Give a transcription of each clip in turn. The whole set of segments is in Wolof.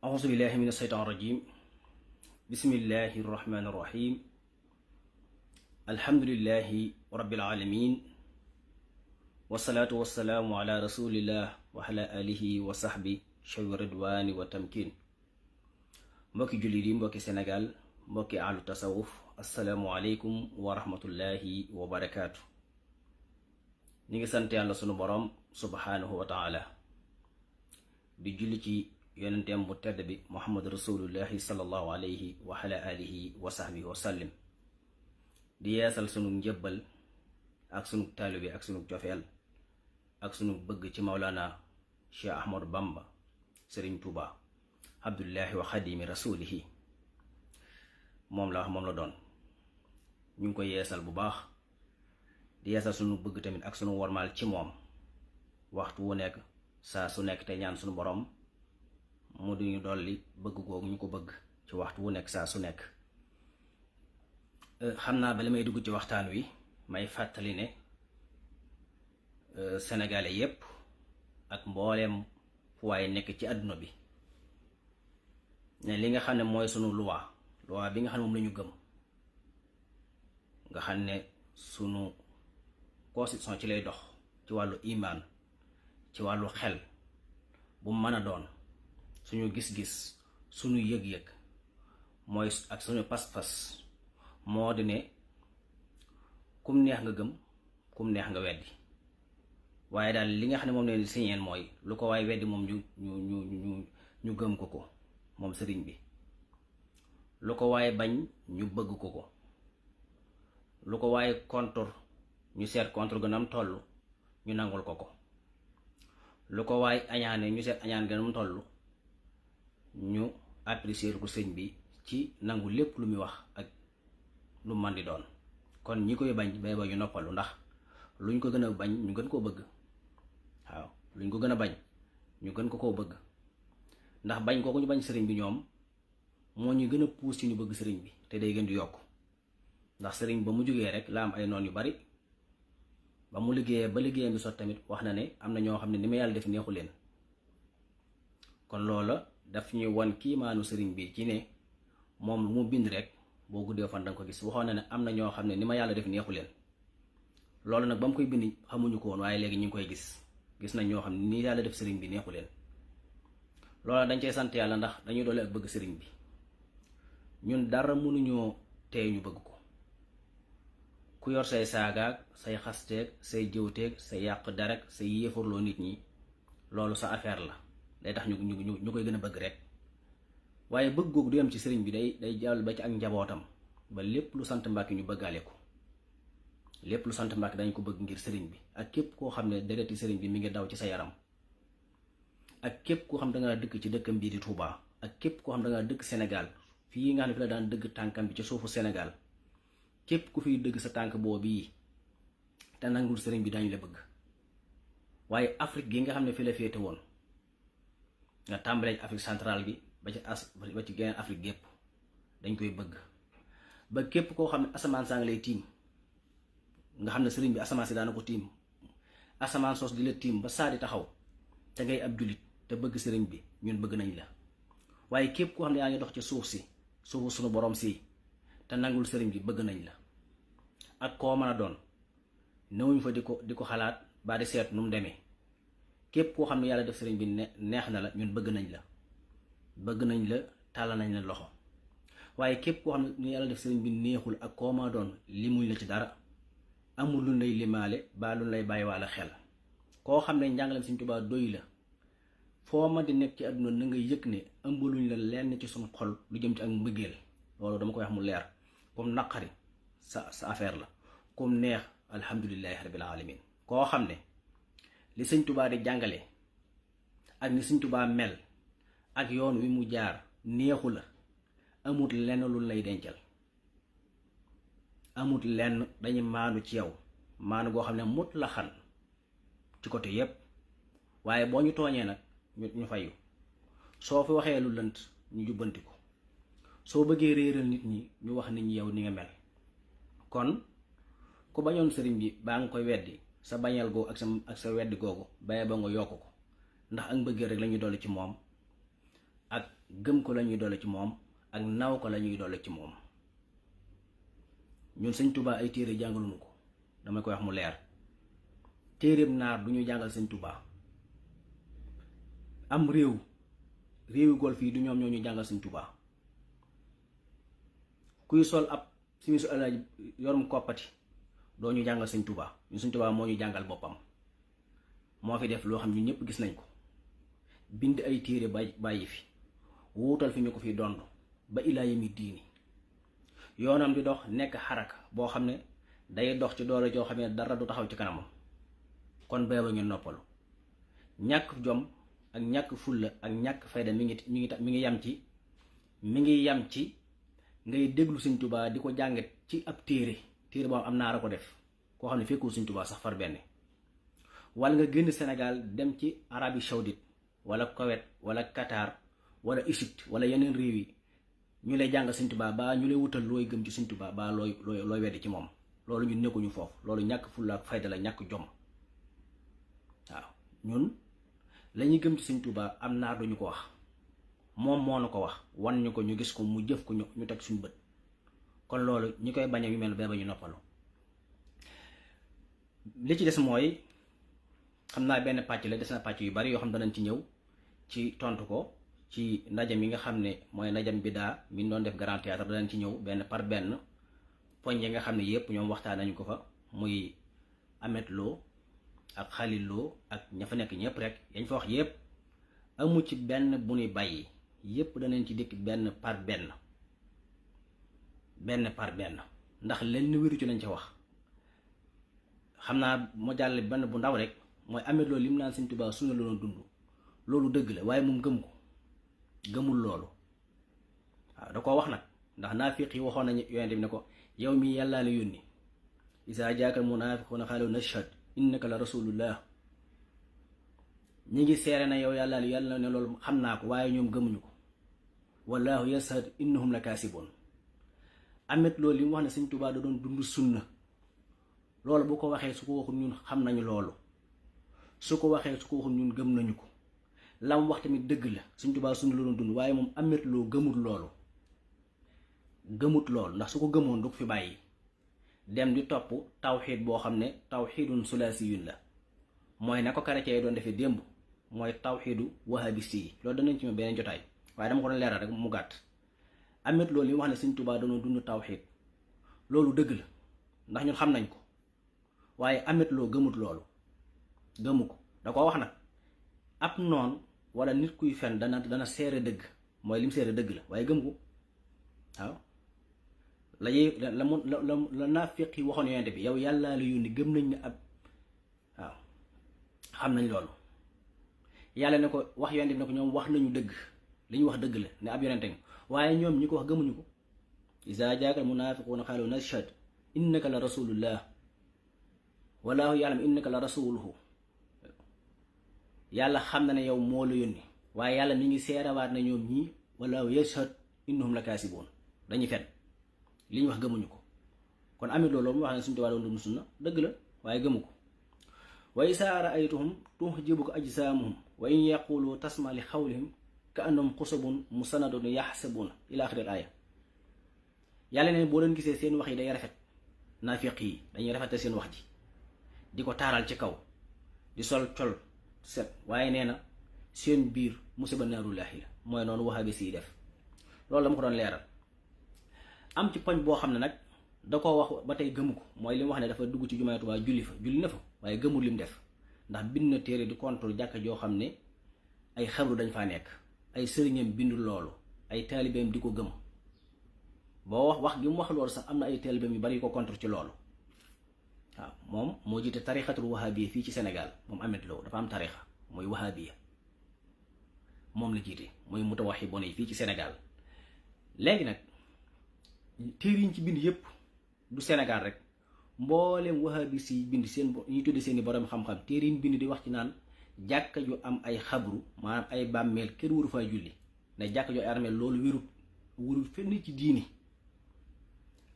أعوذ بالله من الشيطان الرجيم بسم الله الرحمن الرحيم الحمد لله رب العالمين والصلاة والسلام على رسول الله وعلى آله وصحبه شوي الرضوان والتمكين mbokki jullit yi mbokki Sénégal mbokki ahlu tasawuf asalaamualeykum wa rahmatullahi wa barakaatu. ñi ngi sant yàlla sunu borom subhanahu wa taala di julli ci yonenteem bu tedd bi muhammad rasulullahi sallallahu alayhi wa ala alihi wa sahbihi wa sallim di yeesal sunu njëbbal ak sunu taalibe ak sunu cofeel ak sunu bëgg ci Mawlana Cheikh Ahmadu Bamba Sëriñ Tuuba abdullahi wa xadimi rasulihi moom la wax moom la doon. ñu ngi koy yeesal bu baax di yeesal sunu bëgg tamit ak sunu wormaal ci moom waxtu wu nekk saa su nekk te ñaan sunu borom mu duñu dolli bëgg googu ñu ko bëgg ci waxtu wu nekk saa su nekk. xam naa bala may dugg ci waxtaan wi may fàttali ne sénégalais yépp ak mbooleem fu waaye nekk ci àdduna bi ne li nga xam ne mooy sunu loi bi nga xam ne moom lañu gëm nga xam ne sunu constitution ci lay dox ci wàllu imaan ci wàllu xel bu mën a doon suñu gis-gis suñu yëg-yëg mooy ak suñu pas-pas moo di ne kum neex nga gëm kum neex nga weddi waaye daal li nga xam ne moom leen di siñeen mooy lu ko waaye weddi moom ñu gëm ko moom sëriñ bi, lu ko waaye bañ ñu bëgg ko lu ko waaye contre ñu seet contre gën am toll ñu nangul ko lu ko waaye añaane ñu seet añaan gën am toll ñu apprécier ko sëñ bi ci nangu lépp lu muy wax ak lu man di doon. kon ñi koy bañ bay ba ñu noppalu, ndax luñ ko gën a bañ ñu gën koo bëgg. waaw luñ ko gën a bañ ñu gën ko koo bëgg, ndax bañ kooku ñu bañ sëriñ bi ñoom moo ñu gën a puus ci ñu bëgg sëriñ bi te day gën di yokk. ndax sëriñ ba mu jógee rek la am ay noon yu bari, ba mu liggéeyee ba liggéeyam bi sot tamit wax na ne am na ñoo xam ne ni ma yàlla def neexu leen. kon loola daf ñuy wan kiimaanu sëriñ bi ci ne moom lu mu bind rek boo guddee fan danga ko gis. waxoon na ne am na ñoo xam ne ni ma yàlla def neexu leen. loolu nag ba mu koy bind xamuñu ko woon, waaye léegi ñu ngi koy gis nañ ñoo xam ne ni yàlla def sëriñ bi neexu leen. loola dañ cey sant yàlla ndax dañuy doole ak bëgg sëriñ bi. ñun dara mënuñoo tey ñu bëgg ko. ku yor say saagaag say xasteeg say jëwteeg say yàq derek say yéefarloo nit ñi, loolu sa affaire la, day tax ñu koy gën a bëgg rek. waaye bëgg googu du yem ci sëriñ bi, day jàll ba ci ak njabootam, ba lépp lu sant Mbàkke ñu bëggaale ko. lépp lu sant Mbàkke dañ ko bëgg ngir sëriñ bi, ak képp koo xam ne dereti sëriñ bi mi ngi daw ci sa yaram, ak képp koo xam da ngaa dëkk ci dëkkam bii di Touba, ak képp koo xam da ngaa dëkk Sénégal fii nga xam ne fi la daan dëgg tànkam bi ci suufu Sénégal. képp ku fiy dëgg sa tànk boobu yi te nangul sëriñ bi dañ la bëgg. waaye Afrique gi nga xam ne fi la féete woon, nga tàmbalee Afrique centrale gi ba ci geneen Afrique gépp dañ koy bëgg. ba képp koo xam ne asamaan saa ngi lay tiim, nga xam ne sëriñ bi asamaan si daana ko tiim, asamaan sos di la tiim ba saa di taxaw te ngay ab jullit te bëgg sëriñ bi, ñun bëgg nañ la. waaye képp koo xam ne yaa ngi dox ci suufu sunu borom si te nangul sëriñ bi, bëgg nañ la. ak koo mën a doon newuñ fa di ko xalaat ba di seet nu mu demee. képp koo xam ne yàlla def sëriñ bi neex na la, ñun bëgg nañ la tàllal nañ la loxo. waaye képp koo xam ne yàlla def sëriñ bi neexul ak koo mën a doon limuñ la ci dara, amul lu lay limaale ba lu lay bàyyi wàlla xel. koo xam ne njàngaleem Sëriñ Tuubaa doy la, foo ma di nekk ci àdduna na nga yëg ne ëmbaluñ la lenn ci suñu xol lu jëm ci ak mbëggeel. loolu dama koy wax mu leer. comme naqari sa affaire la, comme neex alhamdulillahi rabbil alamin. koo xam ne li Sëñ Tuubaa di jàngale ak ni Sëñ Tuubaa mel ak yoon wi mu jaar neexu la, amut lenn lu lay dencal, amut lenn. dañu maanu ci yow maanu goo xam ne mut la xan ci côté yépp. waaye boo ñu tooñee nag ñu fayu. soo fi waxee lu lënt ñu jubbanti ko. soo bëggee réeral nit ñi ñu wax nit ñi yow ni nga mel. kon ku bañoon sëriñ bi baa nga koy weddi, sa bañal googu ak sa weddi googu baye ba nga yokk ko, ndax ak mbëggeel rek lañuy dolli ci moom ak gëm ko la ñuy doole ci moom ak naw ko la ñuy doole ci moom. ñun sëñ Touba ay téere jàngaluñu ko, dama koy wax mu leer. téereem naar du ñu jàngal sëñ Touba. am réewi golf yi du ñoom ñoo ñu jàngal sëñ Touba. kuy sol ab simisu alaaji yorum koppati doo ñu jàngal sëñ Touba. ñun sëñ Touba moo ñu jàngal boppam, moo fi def loo xam ñu ñëpp gis nañ ko, bind ay téere bàyyi fi, wuutal fi ñu ko fi dond ba ilaa yawmi diini. yoonam di dox nekk xaraka boo xam ne day dox ci doole joo xam ne dara du taxaw ci kanamam. kon beeba ñu noppalu. ñàkk jom ak ñàkk fulla ak ñàkk fayda mi ngi yam ci ngay déglu sëñ Touba di ko jàngat ci ab téere boo am naar a ko def, koo xam ne fekkul sëñ Touba sax far benn. wala nga génn Sénégal dem ci Arabie Saoudite wala Koweït wala Qatar wala Égypte wala yeneen réew yi ñu lay jàngal sëñ Touba ba ñu lay wutal looy gëm ci sëñ Touba ba looy weddi ci moom. loolu ñun nekkuñu foofu, loolu ñàkk fulla ak fayda la, ñàkk jom. waaw ñun lañuy gëm ci sëñ Touba am naar duñu ko wax, moom moo na ko wax, wan ñu ko, ñu gis ko, mu jëf ko, ñu teg suñu bët. kon loolu ñi koy bañ a yu mel ba ñu noppalu. li ci des mooy xam naa benn pàcc la, des na pàcc yu bari yoo xam danañ ci ñëw ci tontu ko ci ndajam yi nga xam ne mooy ndajam bidaa mi ñu doon def Grand Théâtre. danañ ci ñëw benn par benn poñ yi nga xam ne yépp ñoom waxtaan nañu ko fa, muy Ameth Lo ak Khalil Lo ak ña fa nekk ñëpp rek yañ fa wax yépp amu ci benn bu ñuy bàyyi, yépp danañ ci dikk benn par benn ndax lenn wéru ci lañ ca wax. xam naa moo jàll benn bu ndaw rek mooy Ameth Lo li mu naan sëñ Touba sunna la doon dund, loolu dëgg la, waaye moom gëmul loolu. waaw da koo wax nag, ndax naafiq yi waxoon nañu yonente bi ne ko yow mi yàllaa la yónni, izaa jaakal munaafiquuna qaaluu nashhadu innaka la rasulullah. ñi ngi seere na yow yàlla ne loolu xam naa ko, waaye ñoom gëmuñu ko. wallaahu yashhadu innahum la kaasibuun. Ameth Lo li mu wax ne sëñ Touba da doon dund sunna, loolu bu ko waxee su ko waxul ñun xam nañu loolu, su ko waxee su ko waxul ñun gëm nañu ko. lam wax tamit dëgg la, sëñ Touba sunna la doon dund, waaye moom Ameth Lo gëmut loolu ndax su ko gëmoon du ko fi bàyyi dem di topp tawxiid boo xam ne tawxiidun sulaasiyun la, mooy na ko chrétien yi doon defee démb, mooy tawxiidu wahabisi yi. loolu danañ ci ma beneen jotaay, waaye dama ko doon leeral rek mu gàtt. Ameth Lo li mu wax ne sëñ Touba doon dund tawxiid, loolu dëgg la ndax ñun xam nañ ko, waaye Ameth Lo gëmut loolu, gëmu ko. da koo wax nag ab noon wala nit kuy fen dana seere dëgg, mooy lim seere dëgg la, waaye gëm ko. waaw la naafiq yi waxoon yonente bi yow yàllaa la yónni, gëm nañ ne ab waaw xam nañ loolu. yàlla ne ko wax yonente bi ne ko ñoom wax nañu dëgg, li ñu wax dëgg la ne ab yonente nga, waaye ñoom ñi ko wax gëmuñu ko. izaa jaakal munaafiquuna qaaluu nashhadu innaka la rasulullah wallaahu ya'lamu innaka la rasuluhu. yàlla xam na ne yow moo la yónni, waaye yàlla mi ngi seerawaat na ñoom ñii wallaahu yashhadu innahum la kaasibuun, dañuy fen, li ñu wax gëmuñu ko. kon Ameth Lo mu wax ne suñu Tuubaa doon dund sunna dëgg la, waaye gëmu ko. wa izaa ra'aytahum tu'jibuka ajsaamuhum wa in yaqulu tasma' li qawlihim ka'annahum xusubun musannadun yaxsabuuna ila aaxiril aaya. yàlla ne boo leen gisee seen wax yi day rafet, naafiq yi dañuy rafetal seen wax ji di ko taaral ci kaw, di sol col set, waaye nee na seen biir musiba naarullaahi la, mooy noonu wahabis yi def. loolu dama ko doon leeral. am ci poñ boo xam ne nag da koo wax ba tey gëmu ko, mooy li mu wax ne dafa dugg ci jumaay Tuubaa julli na fa, waaye gëmul li mu def, ndax bind na téere di contre jàkka joo xam ne ay xabru dañ faa nekk, ay sëriñam bindul loolu, ay taalibeem di ko gëm. boo wax gi mu wax loolu sax am na ay taalibeem yu bari yu ko contre ci loolu. waaw moom moo jiite tarixatul wahabiya fii ci Sénégal, moom Ameth Lo dafa am tarixa mooy wahabiya, moom la jiite, mooy mutawahiboon yi fii ci Sénégal. léegi nag téere yi ci bind yépp du Sénégal rek, mboolem wahabis yi bind seen ñuy tudde seeni borom xam-xam, téere yi bind di wax ci naan jàkka ju am ay xabru, maanaam ay bàmmeel kenn waru faa julli, ne jàkka ju ay armeel loolu wérut fenn ci diini.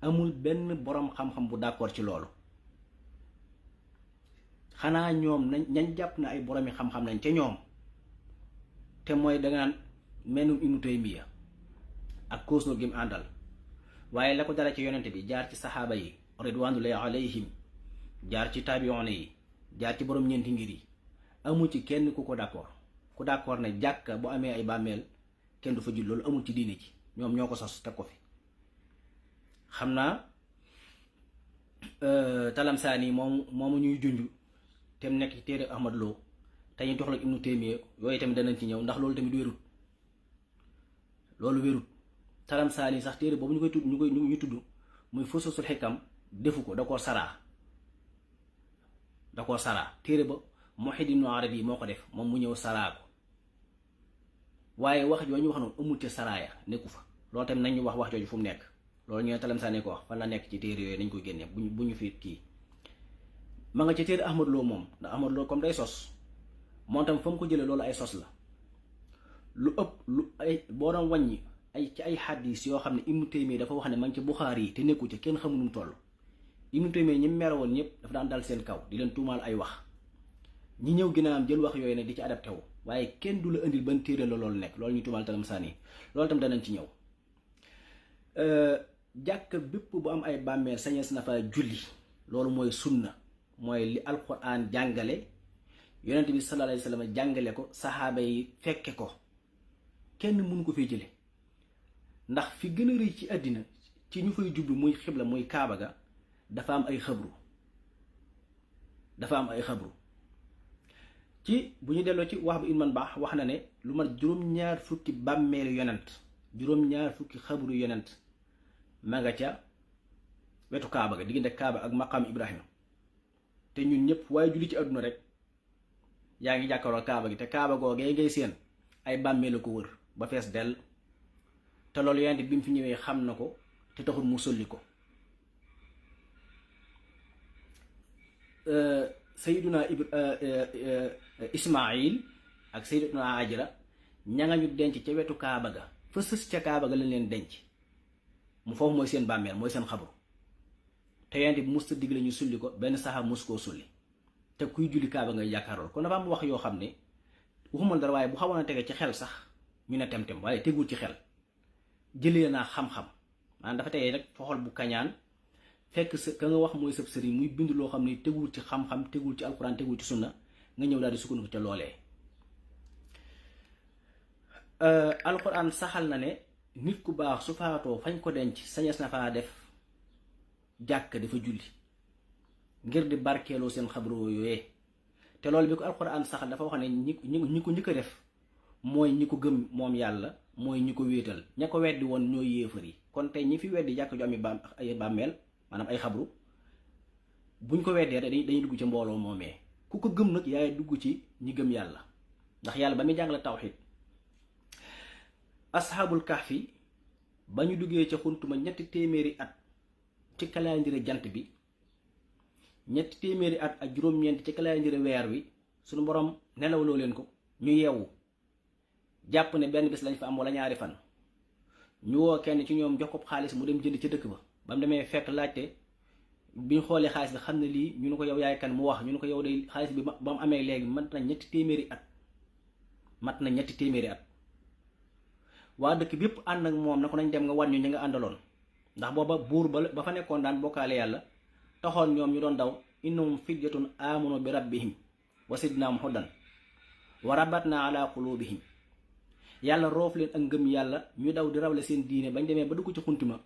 amul benn borom xam-xam bu d'accord ci loolu. xanaa ñoom nañ jàpp na ay boromi xam-xam lañ ca ñoom, te mooy danga naan mennum Ibnu Taymiya ak koosnóor gi mu àndal, waaye la ko dara ci yonente bi jaar ci saxaaba yi ridwanullahi alayhim, jaar ci taabiyoona yi, jaar ci borom ñeenti ngir yi, amul ci kenn ku ko d'accord ne jàkka bu amee ay bàmmeel kenn du fa jul. loolu amul ci diine ji, ñoom ñoo ko sos teg ko fi. xam naa Talamsaani moomu ñuy junj te mu nekk ci téere Ahmad Lo te ñu toxal ak Ibnu Taymiya, yooyu tamit danañ ci ñëw ndax loolu tamit wérut. loolu wérut. Talamsaani sax téere boobu ñu tudd muy Fusuusul Xikam defu ko, da koo saraa téere ba Muhyiddin Ibnu Arabi moo ko def, moom mu ñëw saraa ko. waaye wax jooju ñu wax noonu amul ca saraaya, nekku fa. loolu tamit nañ ñu wax jooju fu mu nekk. loolu ñu ne Talamsaani ko wax fan la nekk ci téere yooyu nañ ko génne bu ñu fi kii. ma nga ci téere Ahmad Lo moom, ndax Ahmad Lo comme day sos moom tam fa mu ko jëlee loolu ay sos la. lu ëpp boo doon wàññi ci ay xaddis yoo xam ne Ibnu Taymiya dafa wax ne ma ngi ci Buxaari yi te nekku ca, kenn xamul nu mu toll. Ibnu Taymiya ñi mere woon ñëpp dafa daan dal seen kaw di leen tuumaal ay wax, ñi ñëw ginnaawam jël wax yooyu ne di ci adapté wu, waaye kenn du la indil ban téere la loolu nekk. loolu ñu tuumaal Talamsaani, loolu tam danañ ci ñëw. jàkk bépp bu am ay bàmmeel sañees na fa julli, loolu mooy sunna, mooy li alquran jàngale, yonent bi sallallahu alayhi wa sallam jàngale ko, saxaaba yi fekke ko, kenn mënu ko fay jële. ndax fi gën a rëy ci àddina ci ñu fay jublu muy xibla muy kaaba ga dafa am ay xabru. ci bu ñu delloo ci wax bu Ibn Baax wax na ne lu mat juróom-ñaar fukki bàmmeelu yonent, juróom-ñaar fukki xabru yonent ma nga ca wetu kaaba ga, diggante kaaba ak maqaam Ibrahima. te ñun ñëpp waaye julli ci àdduna rek yaa ngi jàkkaaroo kaaba gi, te kaaba googee ngay seen ay bàmmeelu ko wër ba fees dell. te loolu yonent bi mu fi ñëwee xam na ko te taxul mu solli ko. Sayyiduna Ismaayil ak Sayyidatuna Ajra ña nga ñu denc ca wetu kaaba ga, fa sës ca kaaba ga lañ leen denc, mu foofu mooy seen bàmmeel, mooy seen xabru. te yonent bi musta digle ñu sulli ko, benn saxaab mus koo sulli, te kuy julli kaaba ngay jàkkaarool. kon dafa am wax yoo xam ne waxumal dara, waaye bu xawoon a tege ci xel sax ñu ne tem-tem, waaye tegul ci xel. jëlee naa xam-xam, maanaam dafa tege rek fa xol bu kañaan fekk sa ka nga wax mooy sëb sëriñ muy bind loo xam ne tegul ci xam-xam, tegul ci alquran, tegul ci sunna, nga ñëw daal di sukkandiku ca loolee. alquran saxal na ne nit ku baax su faatoo fañ ko denc sañes na faa def jàkk dafa julli ngir di barkeeloo seen xabru yooyee. te loolu bi ko alquran saxal dafa wax ne ñi ko njëkk a def mooy ñi ko gëm moom yàlla, mooy ñi ko wéetal. ña ko weddi woon ñooy yéefar yi. kon tey ñi fi weddi jàkk ju am ay bàmmeel, maanaam ay xabru, buñ ko weddee dañuy dugg ci mbooloo moomee. ku ko gëm nag yaay dugg ci ñi gëm yàlla, ndax yàlla ba muy jàngale tawxiid, asxaabul kahfi ba ñu duggee ca xuntuma 300 at ci calendrier jant bi, 300 at ak juróom-ñeent ci calendrier weer wi, suñu borom nelawloo leen ko ñu yeewu jàpp ne benn bis lañ fa am wala ñaari fan. ñu woo kenn ci ñoom jox ko xaalis mu dem jënd ca dëkk ba mu demee fekk laajte, bi ñu xoolee xaalis bi xam ne lii, ñu ne ko yow yaay kan, mu wax, ñu ne ko yow day xaalis bi ba mu amee léegi mat na 300 at, mat na 300 at. waa dëkk bépp ànd ak moom na ko nañ dem nga wan ñu ñi nga àndaloon, ndax booba buur ba fa nekkoon daan bokkaale yàlla taxoon ñoom ñu doon daw. innahum fityatun amanu bi rabbihim wa zidnaahum hudan wa rabatna ala qulubihim. yàlla roof leen ak ngëm yàlla, ñu daw di rawle seen diine, bañ demee ba dugg ci xuntima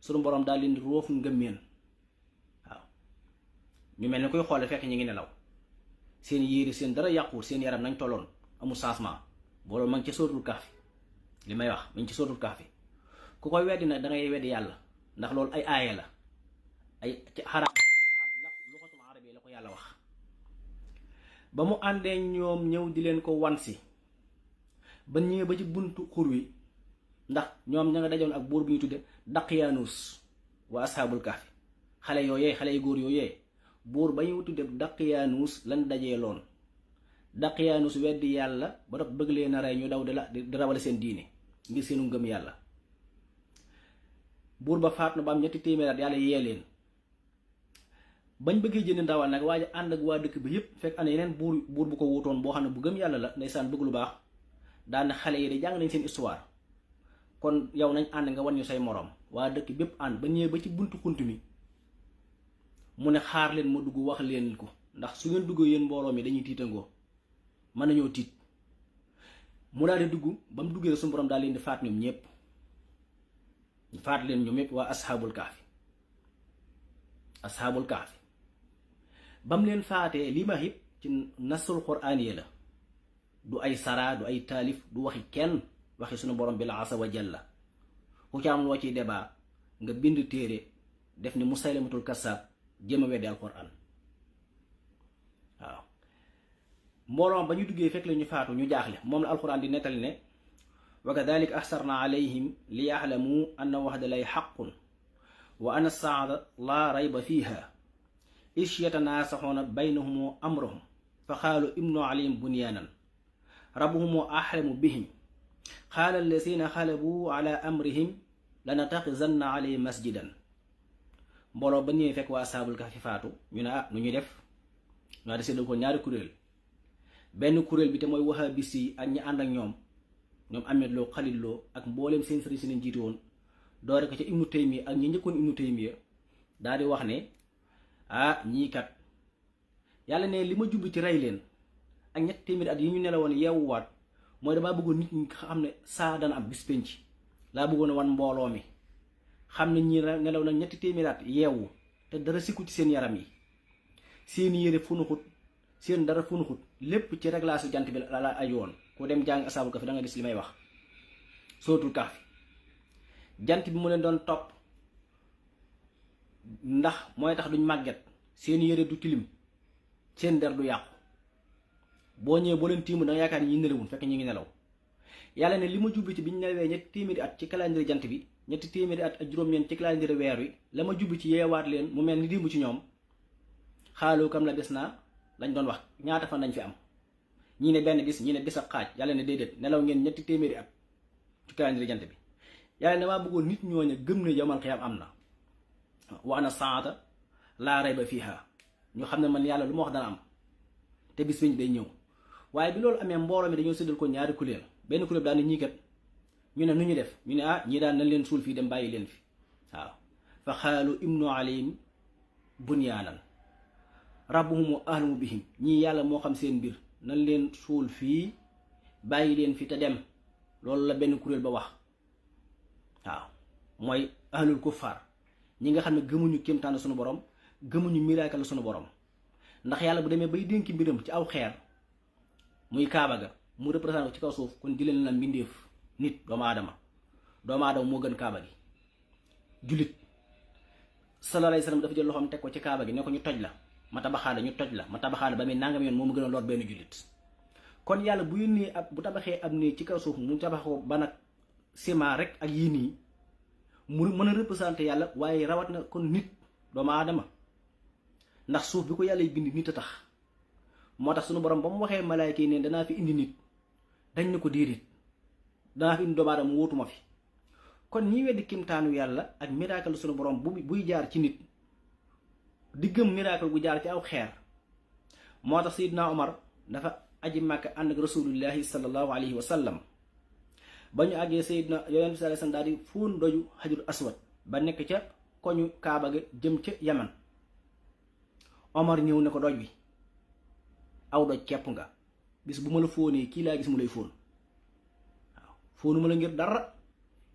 sunu borom daal leen di roofu ngëmmeen. waaw ñu mel ni koy xoole fekk ñi ngi nelaw, seen yéeri seen dara yàquwul, seen yaram nañ tolloon amul changement. boolu ma ngi ci sóoratul Kahfi, li may wax ma ngi ci sóoratul Kahfi. ku koy weddi nag da ngay weddi yàlla, ndax loolu ay aaya la, ay ci xaraam luxatul arabi la ko yàlla wax. ba mu àndee ñoom ñëw di leen ko wansi ba ñëwee ba ci buntu xur wi, ndax ñoom ña nga dajoon ak buur bu ñu tudde Daqyaanus wa ashaabul kahfi. xale yooyee, xale yu góor yooyee, buur ba ñu tudde Daqyaanus lañ dajee loon. Daqyaanus weddi yàlla ba dox bëgg leen a rey, ñu daw di rawale seen diine ngir seenu ngëm yàlla. buur ba faat na ba am 300 at, yàlla yee leen bañ bëggee jënd ndawal nag waaye ànd ak waa dëkk bi yépp, fekk ana yeneen buur bu ko wutoon boo xam ne bu gëm yàlla la, ndeysaan bëgg lu baax, daana xale yi de jàng nañ seen histoire kon yow nañ ànd nga wan ñu say moroom waa dëkk bépp ànd ba ñëwee ba ci buntu xunt mi mu ne xaar leen ma dugg wax leen ko ndax su ngeen duggee yéen mbooloo mi dañuy tiitangoo mën nañoo tiit mu daal di dugg ba mu duggee suñu borom daal leen di faat ñoom ñëpp faat leen ñoom ñëpp waa asxaabul kaafi ba mu leen faatee li ma it ci nasul quraan yi la du ay saraa du ay taalif du waxi kenn waxi suñu borom bi la asa wa jalla ku ci am loo ciy débat nga bind téere def ni musaylamatul kasaab jéem a weddi alquran waaw mbooloom ba ñu duggee fekk la ñu faatu ñu jaaxle moom la alquran di nettali ne wa kadhalika ahsarna alayhim li yaxlamu anna waxda lay xaqun wa anna saada laa rayba fiha ish yatanaasaxuuna baynahum amrahum fa xaalu ibnu alayhim bunyaanan rabbuhum axlamu bihim xaala allazina xalabu ala amrihim lanataxizanna alayhim masjidan mbooloo ba ñëwee fekk waa asaabul kahfi faatu ñu ne nu ñuy def ñoo de séddal ko ñaari kuréel benn kuréel bi te mooy wahabis yi ak ñi ànd ak ñoom Ahmed Lo Khalil Lo ak mbooleem seen sëriñ si leen jiitu woon doore ko ca Ibnu Taymiya ak ñi njëkkoon Ibnu Taymiya daal di wax ne ñii kat yàlla ne li ma jublu ci rey leen ak ñetti téeméeri at yi ñu nelawoon yeewuwaat mooy damaa bëggoon nit ñi xam ne saa dana am bis penc laa bëggoon a wan mbooloo mi xam ne ñi nelaw na ñetti téeméeri at yeewu te dara sikku ci seen yaram yi seen yére funuxut seen dara funuxut lépp ci réglage jant bi la ay woon ku dem jàng asaabul kahfi da nga gis li may wax sootul kahfi jant bi mu leen doon topp ndax mooy tax duñ màgget seen yére du tilim seen der du yàqu boo ñëwee boo leen tiimu da nga yaakaar ni ñi nelawul fekk ñu ngi nelaw yàlla ne li ma jubbi ci biñ nelawee ñetti téeméeri at ci calendrier jant bi ñetti téeméeri at ak juróom-ñeent ci calendrier weer wi la ma jubbi ci yeewaat leen mu mel ni dimb ci ñoom xaaloo kam la bés naa lañ doon wax ñaata fan lañ fi am ñii ne benn bis ñii ne bis ak xaaj yàlla ne déedéet nelaw ngeen ñetti téeméeri at ci calendrier jant bi yàlla damaa bëggoon nit ñooña gëm ne yawmal qiyaam am na wa ana saata laa rayba fiha ñu xam ne man yàlla lu ma wax dana am te bis biñ day ñëw waaye bi loolu amee mbooloo mi dañoo séddal ko ñaari kuréel benn kuréel daal ne ñii kat ñu ne nu ñu def ñu ne ñii daal nañ leen suul fii dem bàyyi leen fi waaw fa xaalu ibnu alayhim bunyaanan rabbuhum ahlamu bihim ñii yàlla moo xam seen mbir nañ leen suul fii bàyyi leen fi te dem loolu la benn kuréel ba wax waaw mooy ahlul kuffar ñi nga xam ne gëmuñu kéemtaan suñu borom gëmuñu miracle suñu borom ndax yàlla bu demee bay dénki mbiram ci aw xeer muy kaaba ga mu représenté ko ci kaw suuf kon jëlee na mbindeef nit doomu aadama moo gën kaaba gi jullit sallallahu alayhi wasallam dafa jël loxoom teg ko ci kaaba gi ne ko ñu toj la ma tabaxaale ñu toj la ma tabaxaale ba muy nangam yoon moo ma gën a lor benn jullit kon yàlla bu yónnee bu tabaxee ab néeg ci kaw suuf mu tabax ko ba nag ciment rek ak yii nii mu mën a représenté yàlla waaye rawat na kon nit doomu aadama ndax suuf bi ko yàlla y bind nit a tax moo tax suñu borom ba mu waxee malaayka yi ne danaa fi indi nit dañ ne ko déedéet danaa fi indi doomu aadama wóotuma fi kon ñi weddi kimtaanu yàlla ak miracle suñu borom buy jaar ci nit di gëm miracle gu jaar ci aw xeer moo tax Seydina Omar dafa aji Màkka ànd ak rasulullahi sallallahu alayhi wa sallam ba ñu àggee Seydina yonent bi sallallahu alayhi wa sallam daal di fóon doju xajul aswad ba nekk ca koñu kaaba ga jëm ca yaman Omar ñëw ne ko doj bi aw doj kepp nga bis bu ma la fóonee kii laa gis mu lay fóon waaw fóonu ma la ngir dara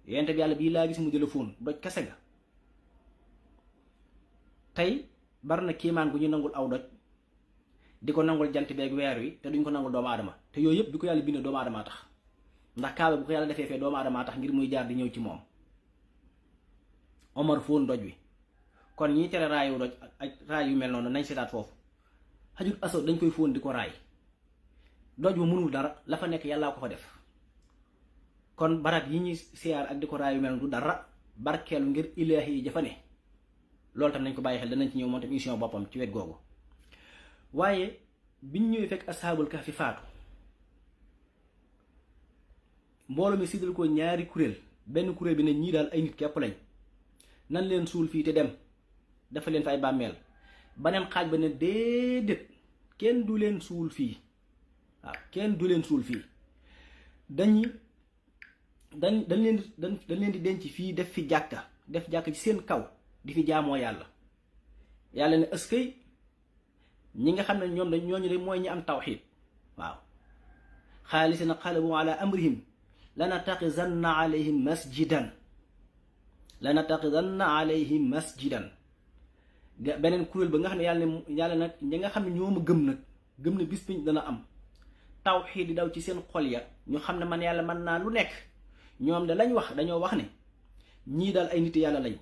yonent bi yàlla bii laa gis mu di la fóon doj kese ga tey bari na kiimaan gu ñu nangul aw doj di ko nangul jant beeg weer wi te duñ ko nangul doomu aadama te yooyu yëpp bi ko yàlla bindee doomu aadamaa tax ndax kaaba bu ko yàlla defee fee doomu aadamaa tax ngir muy jaar di ñëw ci moom Omar fóon doj wi kon ñi tere raayu doj ak raay yu mel noonu nañ seetaat foofu xajul asoo dañ koy fóon di ko raay doj bu mënul dara la fa nekk yàllaa ko fa def kon barab yi ñuy siyaar ak di ko raay yu mel noonu du dara barkeelu ngir ilaahi yi jafa ne loolu tam nañ ko bàyyi xel danañ ci ñëw moom tam émission boppam ci wet googu waaye biñ ñëwee fekk ashaabul kahfi faatu mbooloo mi siddal ko ñaari kuréel benn kuréel bi ne ñii daal ay nit képp lañ nan leen suul fii te dem dafa leen fa ay bàmmeel baneen xaaj ba ne déedéet kenn du leen suul fii waaw kenn du leen suul fii dañuy dañ leen di denc fii def fi jàkka ci seen kaw di fi jaamoo yàlla. yàlla ne ëskay ñi nga xam ne ñoom dañ ñooñu de mooy ñi am tawxiid waaw xaalisina xalabu ala amrihim lanataxizanna alayhim masjidan beneen kuréel ba nga xam ne yàlla nag ñi nga xam ne ñoo ma gëm na bis biñ dana am tawxiid di daw ci seen xol ya ñu xam ne man yàlla mën naa lu nekk. ñoom de lañ wax dañoo wax ne ñii daal ay nit yàlla lañ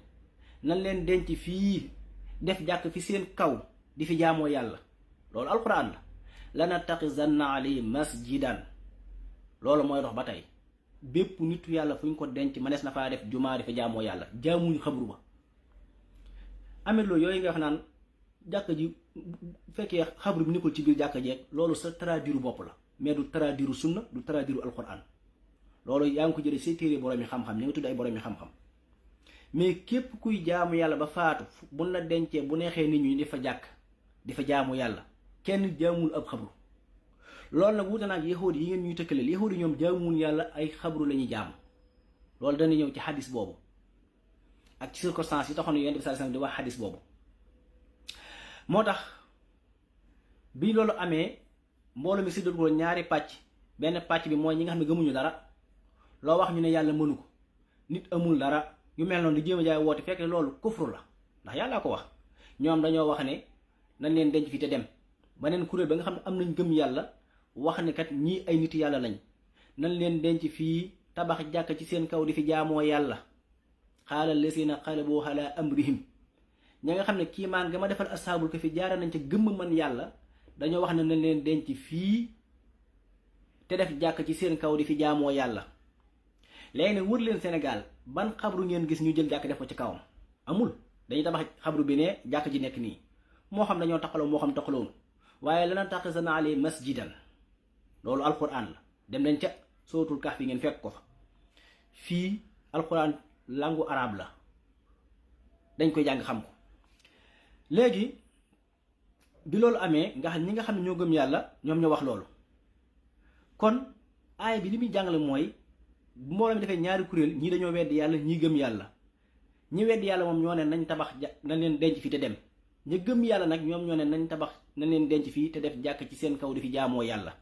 nan leen denc fii def jàkk fi seen kaw di fi jaamoo yàlla loolu alquran la lanataxizanna alayhim masjidan loolu mooy dox ba tey bépp nitu yàlla fu ñu ko denc mënees na faa def jumaa di fa jaamoo yàlla jaamuñu xabru ba. amit loolu yooyu nga wax naan jàkk ji fekkee xabru bi nekkul ci biir jàkk jeeg loolu sa traduire bopp la mais du traduire sunna du traduire alquran. loolu yaa ngi ko jëlee say téere borom yi xam-xam ñi nga tudd ay borom yi xam-xam mais képp kuy jaamu yàlla ba faatu buñ la dencee bu neexee nit ñi di fa jàkk di fa jaamu yàlla kenn jaamul ab xabru. loolu nag wuute naag yahuud yi ngeen ñuy tëkkaleel yahuud yi ñoom jaamuwul yàlla ay xabru la ñuy jaamu loolu dana ñëw ci xadis boobu ak ci circonstance yi taxoon Yonent bi sallallahu alayhi wasallam di wax xadis boobu. moo tax bi loolu amee mbooloo mi si dul ko ñaari pàcc benn pàcc bi mooy ñi nga xam ne gëmuñu dara. loo wax ñu ne yàlla mënu ko nit amul dara yu mel noonu di jéem a jaay woote fekk loolu kufru la ndax yàllaa ko wax ñoom dañoo wax ne nañ leen denc fi te dem beneen kuréel ba nga xam ne am nañ gëm yàlla wax ne kat ñii ay nit yàlla lañ nañ leen denc fii tabax jàkk ci seen kaw di fi jaamoo yàlla xaala lasina xalabu ala amrihim ña nga xam ne kiimaan ga ma defal asaabul ko fi jaara nañ ca gëmm man yàlla dañoo wax ne nañ leen denc fii te def jàkk ci seen kaw di fi jaamoo yàlla. léegi nag wër leen Sénégal ban xabru ngeen gis ñu jël jàkk def ko ci kawam amul dañuy tabax xabru bi ne jàkk ji nekk nii moo xam dañoo taxaloo moo xam taxaloon waaye lanataxizanna alayhim masjidan loolu alquran la dem leen ca sootul Kahf fi ngeen fekk ko fa fii alquran langue arabe la dañ koy jàng xam ko. léegi bi loolu amee nga xam ñi nga xam ne ñoo gëm yàlla ñoom ñoo wax loolu kon aaya bi li muy jàngale mooy. bu mbooloo mi defee ñaari kuréel ñii dañoo weddi yàlla ñii gëm yàlla ñi weddi yàlla moom ñoo ne nañ tabax nañ leen denc fii te dem ñi gëm yàlla nag ñoom ñoo ne nañ leen denc fii te def jàkk ci seen kaw di fi jaamoo yàlla.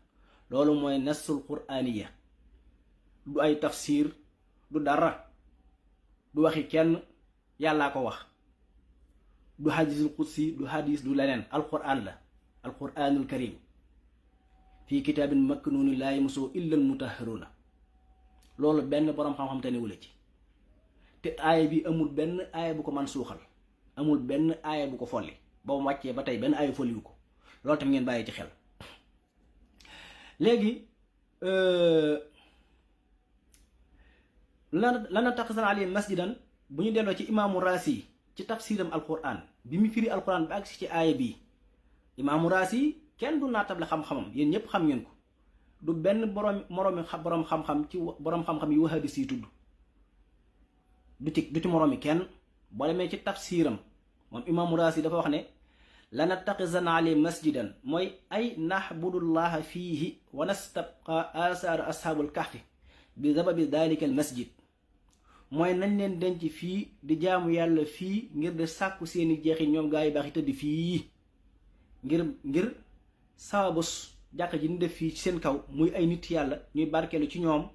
loolu mooy nassul quraaniya du ay tafsir du dara du waxi kenn yàllaa ko wax du hadisul qudsi du hadis du leneen alquran la alquranul karim fii kitaabin maknuuni laa yamassuhu illa al mutahharuuna loolu benn boroom xam-xam te newula ci te aaya bi amul benn aaya bu ko man suuxal amul benn aaya bu ko folli ba mu wàccee ba tey benn aaya folliwu ko loolu tam ngeen bàyyi ci xel. léegi lanataxizanna alayhim masjidan bu ñu delloo ci imaamu Raasi ci tafsiram alquran bi mu firi alquran ba agsi ci aaya bii imaamu Raasi kenn du naatable xam-xamam yéen ñëpp xam ngeen ko. du benn borom xam-xam ci borom xam-xam yu wahabis yi tudd du ci moroomi kenn boo demee ci tafsiram moom imaamu Raasi dafa wax ne lanataxizanna alayhim masjidan mooy ay nahbudullaha fiihi wa nastabqa asaar ashaabul kahfi bi sababi dalika al masjid mooy nañ leen denc fii di jaamu yàlla fii ngir de sàkku seeni jeexi ñoom gaa yi baax yi tëdd fii ngir sababus jàkk ji ñu def fii ci seen kaw muy ay nit yàlla ñuy barkeelu ci ñoom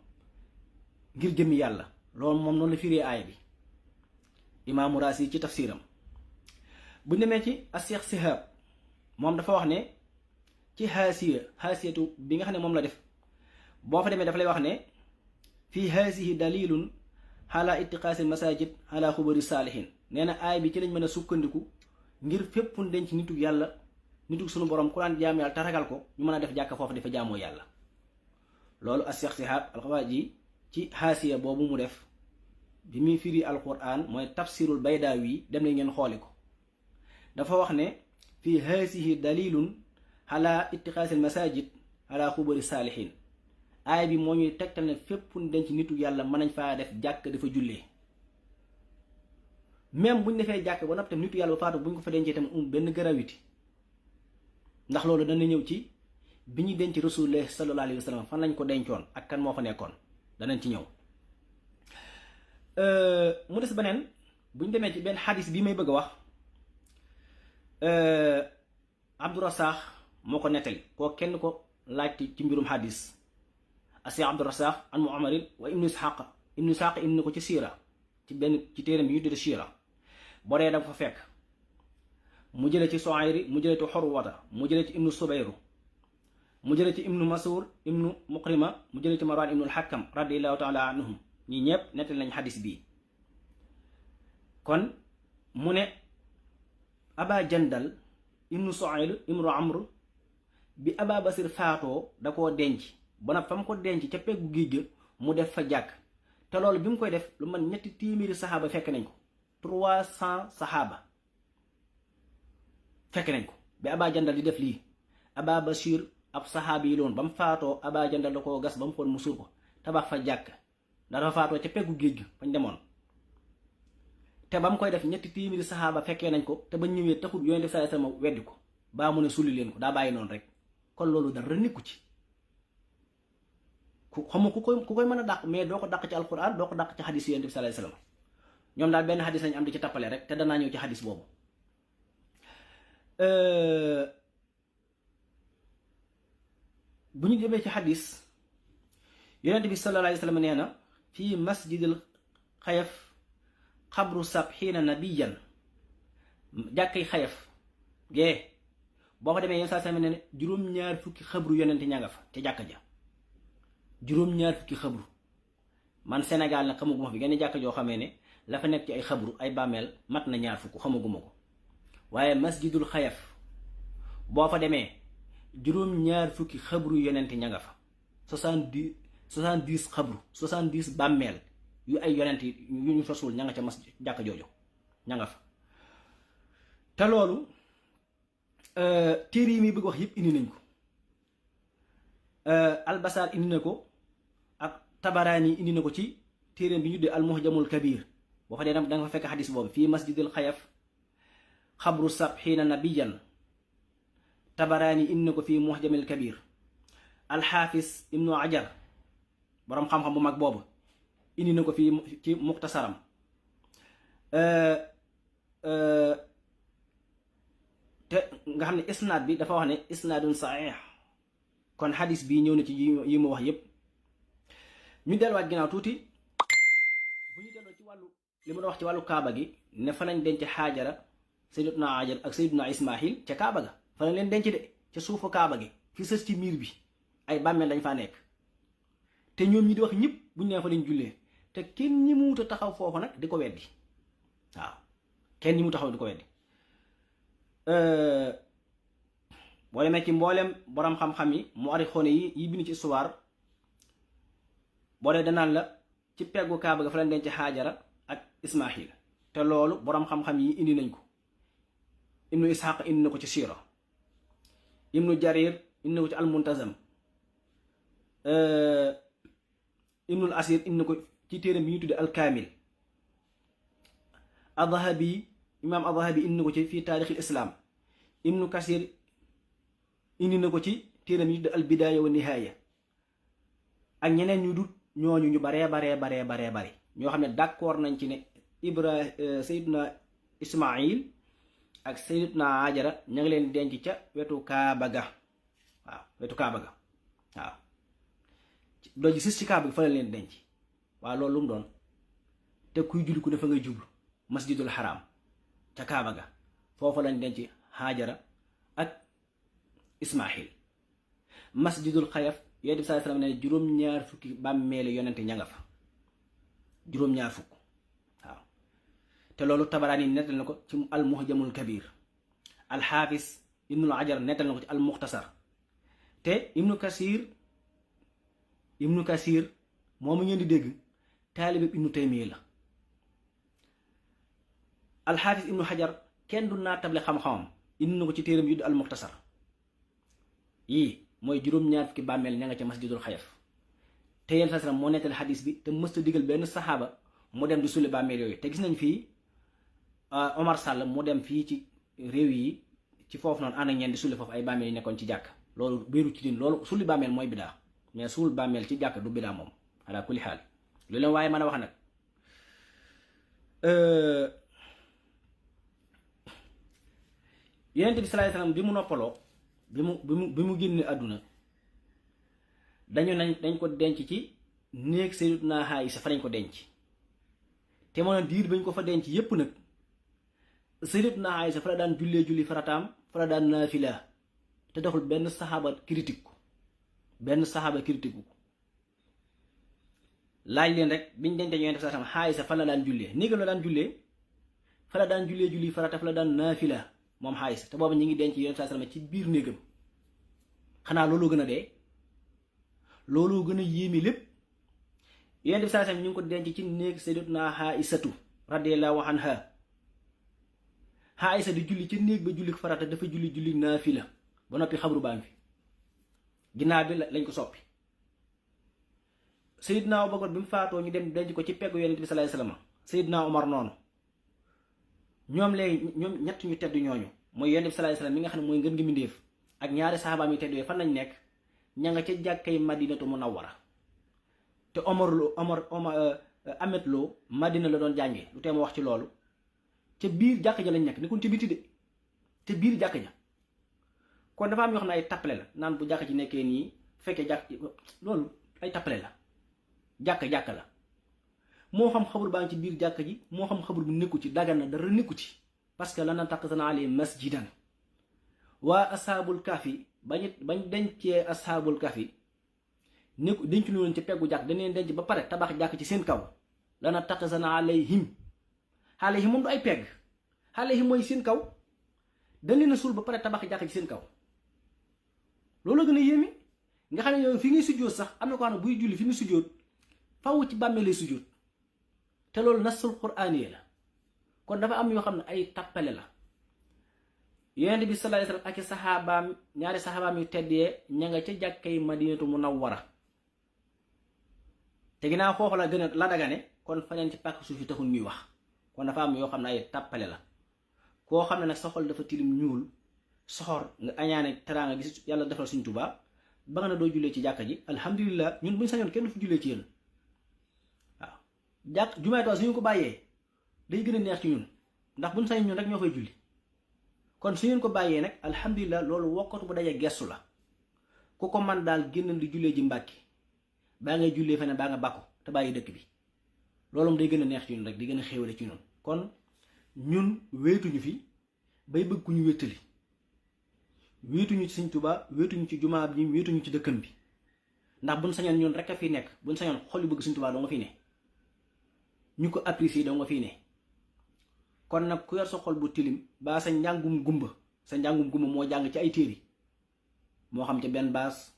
ngir jëmmi yàlla loolu moom noonu la firee aaya bi imaamu Raasi ci tafsiram. bu demee ci as-Seex Sihaab moom dafa wax ne ci xaasiyatu bi nga xam ne moom la def boo fa demee dafa lay wax ne fii haasihi dalilun ala ittiqaasil masajid ala xubari saalihin nee na aay bi ci lañ mën a sukkandiku ngir fépp denc nitu yàlla nitu sunu borom ku daan jaam yàlla te ragal ko ñu mën a def jàkka foofu dafa jaamoo yàlla. loolu as-Seex Sihaab al-Xawaaji ci xaasiya boobu mu def bi muy firi alquran mooy tafsirul Baydaawi dem nañ ngeen xooli ko dafa wax ne fii haasihi dalilun ala ittiqaasil masajid ala xubari saalihin aay bi moo ñuy tegtal ne fépp denc nitu yàlla mën nañ faa def jàkk dafa jullee même buñ defee jàkk ba noppi tam nitu yàlla ba faatu buñ ko fa dencee tam benn gravité ndax loolu dana ñëw ci bi ñu denc rasulullah sallallahu alayhi wa sallam fan lañ ko dencoon ak kan moo fa nekkoon danañ ci ñëw. mu des beneen bu ñu demee ci benn xadis bi may bëgg a wax Abdurasaax moo ko nettali koo kenn ko laajte ci mbirum xadis asi Abdurasaax an Mu'amarin wa ibnu Isxaaq indi na ko ci siira ci benn ci téeram bi ñu tudde siira boo dee danga fa fekk mu jële ci Suayri mu jële ci Xurwata mu jële ci ibnu Subayru mu jële ci ibnu Mas'ud ibnu Muqrima mu jële ci Marwan ibnu al-Hakam radiyallahu taala anhum ñi ñëpp nettali nañ xadis bii. kon mu ne Aba Jandal ibnu Suayl ibnu Amr bi Aba Basir faatoo da koo denc ba nag fa mu ko denc ca peggu géej ga mu def fa jàkk te loolu bi mu koy def lu man 300 saxaaba fekk nañ ko 300 saxaaba fekk nañ ko bi Aba Jandal di def lii. Aba Basir ab saxaabi yi loon ba mu faatoo Aba Jandal da koo gas ba mu xool mu suur ko tabax fa jàkk ndax dafa faatoo ca peggu géej ga fañ demoon te ba mu koy def 300 saxaaba fekkee nañ ko te ba ñëwee taxul Yonent bi sallallahu alayhi wasallam weddi ko baa mu ne sulli leen ko daa bàyyi noonu rek kon loolu dara nekku ci ku xam ku koy mën a dàq mais doo ko dàq ci alquran doo ko dàq ci xadis Yonent bi sallallahu alayhi wasallam ñoom daal benn xadis lañ am di ci tappale rek te danaa ñëw ci xadis boobu. bu ñu demee ci xadis Yonent bi sallallahu alayhi wasallam nee na fii masjidil xayaf xabru sabxiina nabiyan jàkkay xayaf gee boo fa demee yenn saa sama ne juróom-ñaar fukki xabru yonente ña nga fa ca jàkka ja juróom-ñaar fukki xabru man Sénégal nag xamaguma fi genn jàkka joo xamee ne la fa nekk ci ay xabru ay bàmmeel mat na ñaar fukk xamaguma ko waaye masjidul xayaf boo fa demee juróom-ñaar fukki xabru yonente ña nga fa 70 xabru 70 bàmmeel yu ay yonent yu ñu fa suul ña nga ca mas jàkka jooju ña nga fa te loolu téere yi muy bëgg wax yëpp indi nañ ko. Albasaar indi na ko ak Tabaraani indi na ko ci téeréem bi ñu dee al-Muhjamul Kabir boo fa dee da nga fa fekk xadis boobu fii masjidil xayaf xabru sabxiina nabiyan. Tabaraani indi na ko fii Muhjamul Kabir. Alxaafis ibnu Ajar boroom xam-xam bu mag boobu indi na ko fii ci Muxtasaram. te nga xam ne isnaad bi dafa wax ne isnaadun saxiix kon xadis bii ñëw na ci yi mu wax yépp. ñu delluwaat ginnaaw tuuti bu ñu delloo ci wàllu li ma doon wax ci wàllu kaaba gi ne fa lañ denc Haajara Sayyidatuna Haajara ak Sayyiduna Ismaahil ca kaaba ga fa lañ leen denc de ca suufu kaaba gi fi sës ci miir bi ay bàmmeel lañ faa nekk te ñoom ñi di wax ñëpp buñ nee fa lañ jullee te kenn ñi mu wut a taxaw foofu nag di ko weddi waaw kenn ñi mu taxaw di ko weddi. boo demee ci mboolem borom xam-xam yi mu arixoone yi bind ci histoire boo dee danaan la ci peggu kaaba ga fa lañ denc Haajara ak Ismaahil te loolu borom xam-xam yi indi nañ ko. Ibnu Ishaq indi na ko ci siira Ibnu Jarir indi na ko ci al-Muntazam Ibnul Asir indi na ko ci téeram bi ñu tudde al-Kaamil. Adhahabi imaam Adhahabi indi na ko ci fii taarixil islam. Ibnu Kasir indi na ko ci téeram yi al bidaaya wa nihaaya ak ñeneen ñu dut ñooñu ñu baree bare ñoo xam ne d'accord nañ ci ne Sayyiduna Ismaayil ak Sayyidatuna Haajara ña ngi leen denc ca wetu Kaaba ga waaw wetu Kaaba ga waaw doo ji sis ci Kaaba gi fa la leen denc waaw loolu lu mu doon te kuy julli ku ne fa ngay jublu masjidul haram ca Kaaba ga foofa lañ denc Haajara ak Ismaahil. Masjidul xayaf Yonent bi sallallahu alayhi wasallam ne juróom-ñaar fukki bàmmeeli yonente ña nga fa juróom-ñaar fukk waaw te loolu Tabaraani nettal na ko ci al-Muhjamul Kabir. Alxaafis Ibnul Ajar nettal na ko ci al-Muxtasar te Ibnu Kasir moomu ngeen di dégg taalibe Ibnu Taymiya la. Alxaafis Ibnu Hajar kenn du naa table xam-xamam indi na ko ci téeram yu al muxtasar yii mooy juróom-ñaar fukki bàmmeel ña nga ca masjidul xayaf te yéen sallam moo nettali xadis bi te mësta digal benn saxaaba mu dem di sulli bàmmeel yooyu te gis nañ fii Omar Sall mu dem fii ci réew yi ci foofu noonu ànd ak ñeen di sulli foofu ay bàmmeel yi nekkoon ci jàkk loolu béeru ci din loolu sulli bàmmeel mooy bidaa mais suul bàmmeel ci jàkk du bidaa moom ala kulli xaal lu leen waaye mën a wax nag yonent bi salaay salaam bi mu noppaloo bi mu génne àdduna dañ ko denc ci néeg Sayyidatuna Aïsa fa lañ ko denc te moo ne diir bañ ko fa denc yépp nag Sayyidatuna Aïsa fa la daan julli farataam fa la daan naafila te doxul benn saxaaba critique ko laaj leen rek biñ dencee yonent bi salaay salaam Aïsa fa la daan jullee néegam la daan jullee fa la daan julli farata fa la daan naafila moom Aïsa te boobu ñu ngi denc yonent bi salaay salaam ci biir néegam xanaa looloo gën a dee looloo gën a yéeme lépp yonent bi salaay salaam ñu ngi ko denc ci néeg Sayyidatuna Aïsatu radiyallahu anha Aïsa di julli ci néeg ba julli farata dafa julli naafila ba noppi xabru baa ngi fi ginnaaw bi lañ ko soppi Seydina Abubakar bi mu faatoo ñu dem denc ko ci peggu yonent bi salaay salaam Seydina Omar noonu ñoom ñett ñu tedd ñooñu mooy yonent bi salaay salaam mi nga xam ne mooy ngën gi mbindéef ak ñaari saxaabaam yi tedd yooyu fan lañ nekk ña nga ca jàkkay Madinatu Munawwara te Amet Lo Madina la doon jànge lu tee ma wax ci loolu ca biir jàkk ja lañ nekk nekkul ci biti de ca biir jàkk ja kon dafa am yoo xam ne ay tappale la naan bu jàkk ji nekkee nii fekkee jàkk loolu ay tappale la jàkk la moo xam xabru baa ngi ci biir jàkk ji moo xam xabru bu nekku ci dagan na dara nekku ci parce que lan nattaxizna alayhi masjidan waa ashaabul kahfi bañ dencee ashaabul kahfi nekku denc loolu ci peggu jàkk dañ leen denc ba pare tabax jàkk ci seen kaw lan nattaxizna alayhim moom du ay pegg alayhim mooy seen kaw dañ leen a suul ba pare tabax jàkk ci seen kaw loolu gën a yéeme nga xam ne yow fi ngay sujjóot sax am na ko xam ne buy julli fi muy sujjóot faw ci bàmmee lay sujjóot te loolu nasul quraani la kon dafa am yoo xam ne ay tappale la yonent bi sallallahu alayhi wasallam ak saxaabaam ñaari saxaabaam yu teddee ña nga ca jàkkay Madinatu Munawwara te ginnaaw foofu la gën a la dagane kon faneen ci pàkk suuf yi taxul ñuy wax kon dafa am yoo xam ne ay tappale la koo xam ne nag sa xol dafa tilim ñuul soxor nga añaane teraanga gis yàlla defal Sëriñ Tuubaa ba nga ne doo jullee ci jàkka ji alhamdulilah ñun buñ sañoon kenn du fi jullee ci yéen waaw jumaay Tuubaa suñu ko bàyyee day gën a neex ci ñun ndax buñ sañoon ñun rek ñoo fay julli kon su ngeen ko bàyyee nag alhamdulilah loolu wokkatu bu dajee gestu la ku ko man daal génn di jullee ji Mbàkke baa ngay jullee feneen baa nga bàkku te bàyyi dëkk bi loolu moom day gën a neex ci ñun rek di gën a xéwale ci ñun kon ñun wéetuñu fi bay bëgg ku ñu wéttali wéetuñu ci Sëriñ Tuubaa wéetuñu ci jumaa bi wéetuñu ci dëkkam bi ndax buñ sañoon ñun rek a fi nekk buñ sañoon xol yu bëgg Sëriñ Tuubaa doo nga fi ne ñu ko apprécier doo nga fi ne kon nag ku yor sa xol bu tilim baa sa njàngum gumba moo jàng ci ay téere moo xam ca benn baas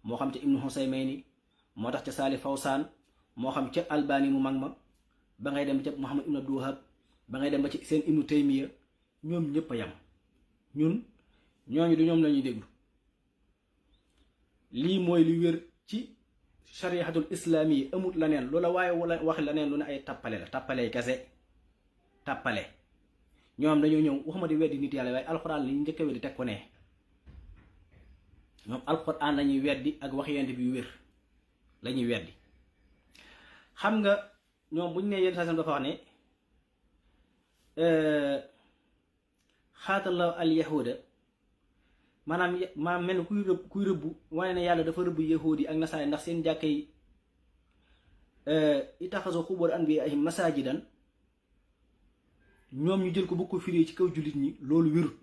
moo xam ca Ibnu Husaymayni moo tax ca Saali Fawsaan moo xam ca Albani mu mag ma ba ngay dem ca Muhammad ibn Abdul Wahhab ba ngay dem ba ci seen Ibnu Taymiya ñoom ñëpp a yam ñun ñooñu du ñoom la ñuy déglu lii mooy li wér ci shariatul islaami yi amut la neen loola waaye wala waxi la neen lu ne ay tappale la tappale kese tappale ñoom dañoo ñëw waxuma di weddi nit yàlla waaye alxuraan lañu njëkk a weddi teg ko ne ñoom alxuraan lañuy weddi ak wax yonent bi yu wér lañuy weddi xam nga ñoom bu ñu nee yenn saa dafa wax ne xaatallahu al yahuda maanaam mel ni kuy rëbb wane ne yàlla dafa rëbb yahuud yi ak nasaare ndax seen jàkka yi itaxaso xubur anbiyaahim masajidan ñoom ñu jël ko bu ko firee ci kaw jullit ñi loolu wérut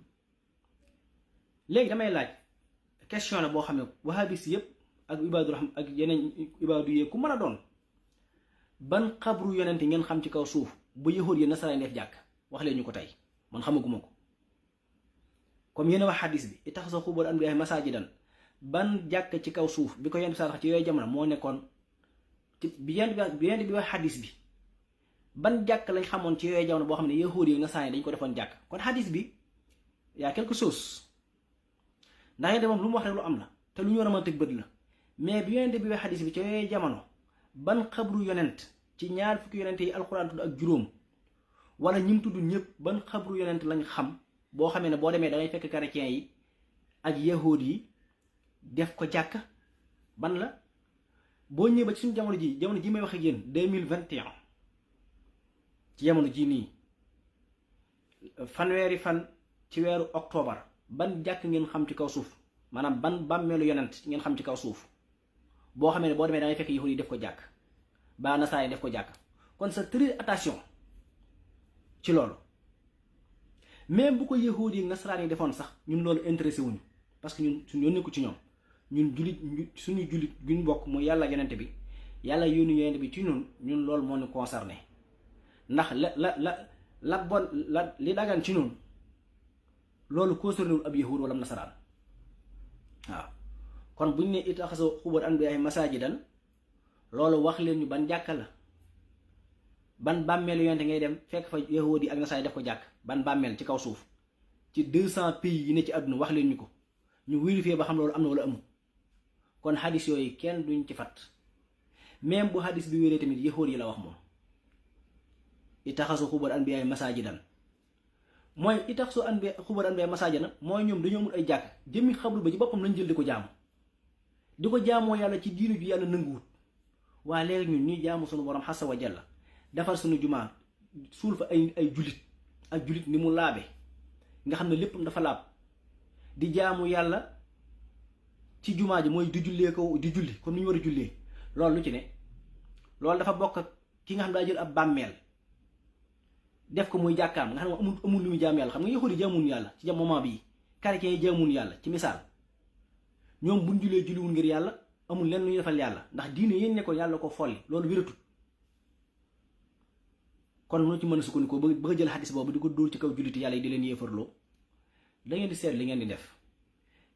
léegi damay laaj question la boo xam ne wahabis yëpp ak ibaadu rahma ak yeneen ibaadu yee ku mën a doon ban xabru yonente ngeen xam ci kaw suuf ba yahuud yi nasaare def jàkk wax leen ñu ko tey man xamaguma ko comme yéen a wax xadis bi itaxaso xubur anbiyaahim masajidan ban jàkk ci kaw suuf bi ko yent bi saa ci yooyu jamono moo nekkoon ci bi yent bi wax xadis bi ban jàkk lañ xamoon ci yooyu jamono boo xam ne yahuud yi nasaraan dañ ko defoon jàkk kon xadis bi yaa quelque chose ndax yéen moom lu mu wax rek lu am la te lu ñu war a mën a tëg bët la mais bi yonent bi wax xadis bi ci yooyu jamono ban xabru yonent ci ñaar fukki yonent yi alxuraan tudd ak juróom wala ñim tudd ñëpp ban xabru yonent lañ xam boo xamee ne boo demee da ngay fekk chrétiens yi ak yahuud yi def ko jàkka ban la boo ñëwee ba ci suñu jamono ji may wax ak yéen 2021 ci jamono ji nii fanweeri fan ci weeru octobre ban jàkk ngeen xam ci kaw suuf maanaam ban bàmmeelu yonent ngeen xam ci kaw suuf boo xamee ne boo demee da ngay fekk yahud yi def ko jàkk ba nasaay def ko jàkk kon sa très attention ci loolu même bu ko yahud yi nasaraan yi defoon sax ñun loolu intéressé wuñu parce que ñun suñu yónni ko ci ñoom ñun suñu jullit guñ bokk mooy yàlla yonent bi yàlla yónni yonent bi ci ñun loolu moo ñu concerné ndax la bon li dagan ci ñun loolu concerné wul ab yahud wala nasaraan waaw kon buñ ne ittaxasu xubur anbiyaa masaajidan loolu wax leen ñu ban jàkka la ban bàmmeelu yonent ngay dem fekk fa yahudi ak nasaay def ko jàkk ban bàmmeel ci kaw suuf ci 200 pays yi ne ci àdduna wax leen ñu ko ñu vérifier ba xam loolu am na wala amul kon hadis yooyu kenn duñ ci fat même bu hadis bi wéree tamit yahudi yi la wax moom ittaxasu xubur anbiyaa masaajidan mooy ittaxasu xubur anbiyaa masaajidan mooy ñoom dañoo amul ay jàkk jëmmi xabru ba ci boppam lañ jël di ko jaamoo yàlla ci diinu ju yàlla nanguwut waa léegi ñun ñuy jaamu sunu borom xasa wa jalla defar suñu jumaa suul fa ay jullit ak jullit ni mu laabe nga xam ne léppam dafa laab di jaamu yàlla ci jumaa ji mooy di jullee ko di julli comme ni ñu war a jullee loolu lu ci ne loolu dafa bokk ak ki nga xam daa jël ab bàmmeel def ko muy jàkkaam nga xam ne amul lu muy jaam yàlla xam nga yahudi jaamuñu yàlla ci moment bii chrétiens yi jaamuñu yàlla ci misaal ñoom buñ jullee julliwul ngir yàlla amul lenn lu ñu defal yàlla ndax diine yéen ne ko yàlla ko folli loolu wératul kon lu ci mën a sukkandikoo bëgg a jël xadis boobu di ko dóor ci kaw julliti yàlla yi di leen yéefarloo da ngeen di seet li ngeen di def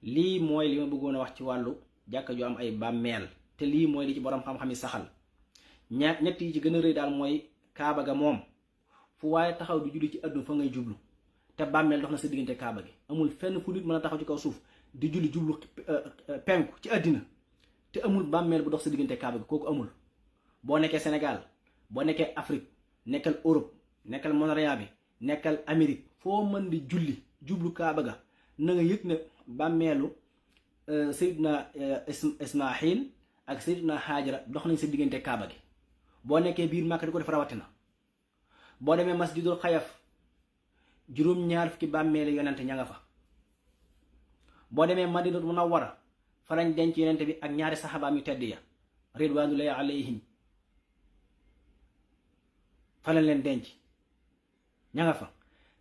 lii mooy li ma bëggoon a wax ci wàllu jàkka ju am ay bàmmeel te lii mooy li ci borom xam-xam yi saxal ñett yi ci gën a rëy daal mooy kaaba ga moom fu waaye taxaw di julli ci àdduna fa ngay jublu te bàmmeel dox na sa diggante kaaba gi amul fenn fu nit mën a taxaw ci kaw suuf di julli jublu penku ci àddina te amul bàmmeel bu dox sa diggante kaaba gi kooku amul boo nekkee Sénégal boo nekkee Afrique nekkal Europe nekkal Montréal bi nekkal Amérique foo mën di julli jublu kaaba ga na nga yëg ne bàmmeelu Seydina Ismaahil ak Seydina Haajara dox nañ sa diggante kaaba gi boo nekkee biir Màkka di ko def rawatina boo demee masjidul xayaf juróom-ñaar fukki bàmmeelu yonente ña nga fa boo demee Madinatu Munawwara fa lañ denc yonente bi ak ñaari saxaabaam yu tedd ya ridwanullahi alayhim fa lañ leen denc ña nga fa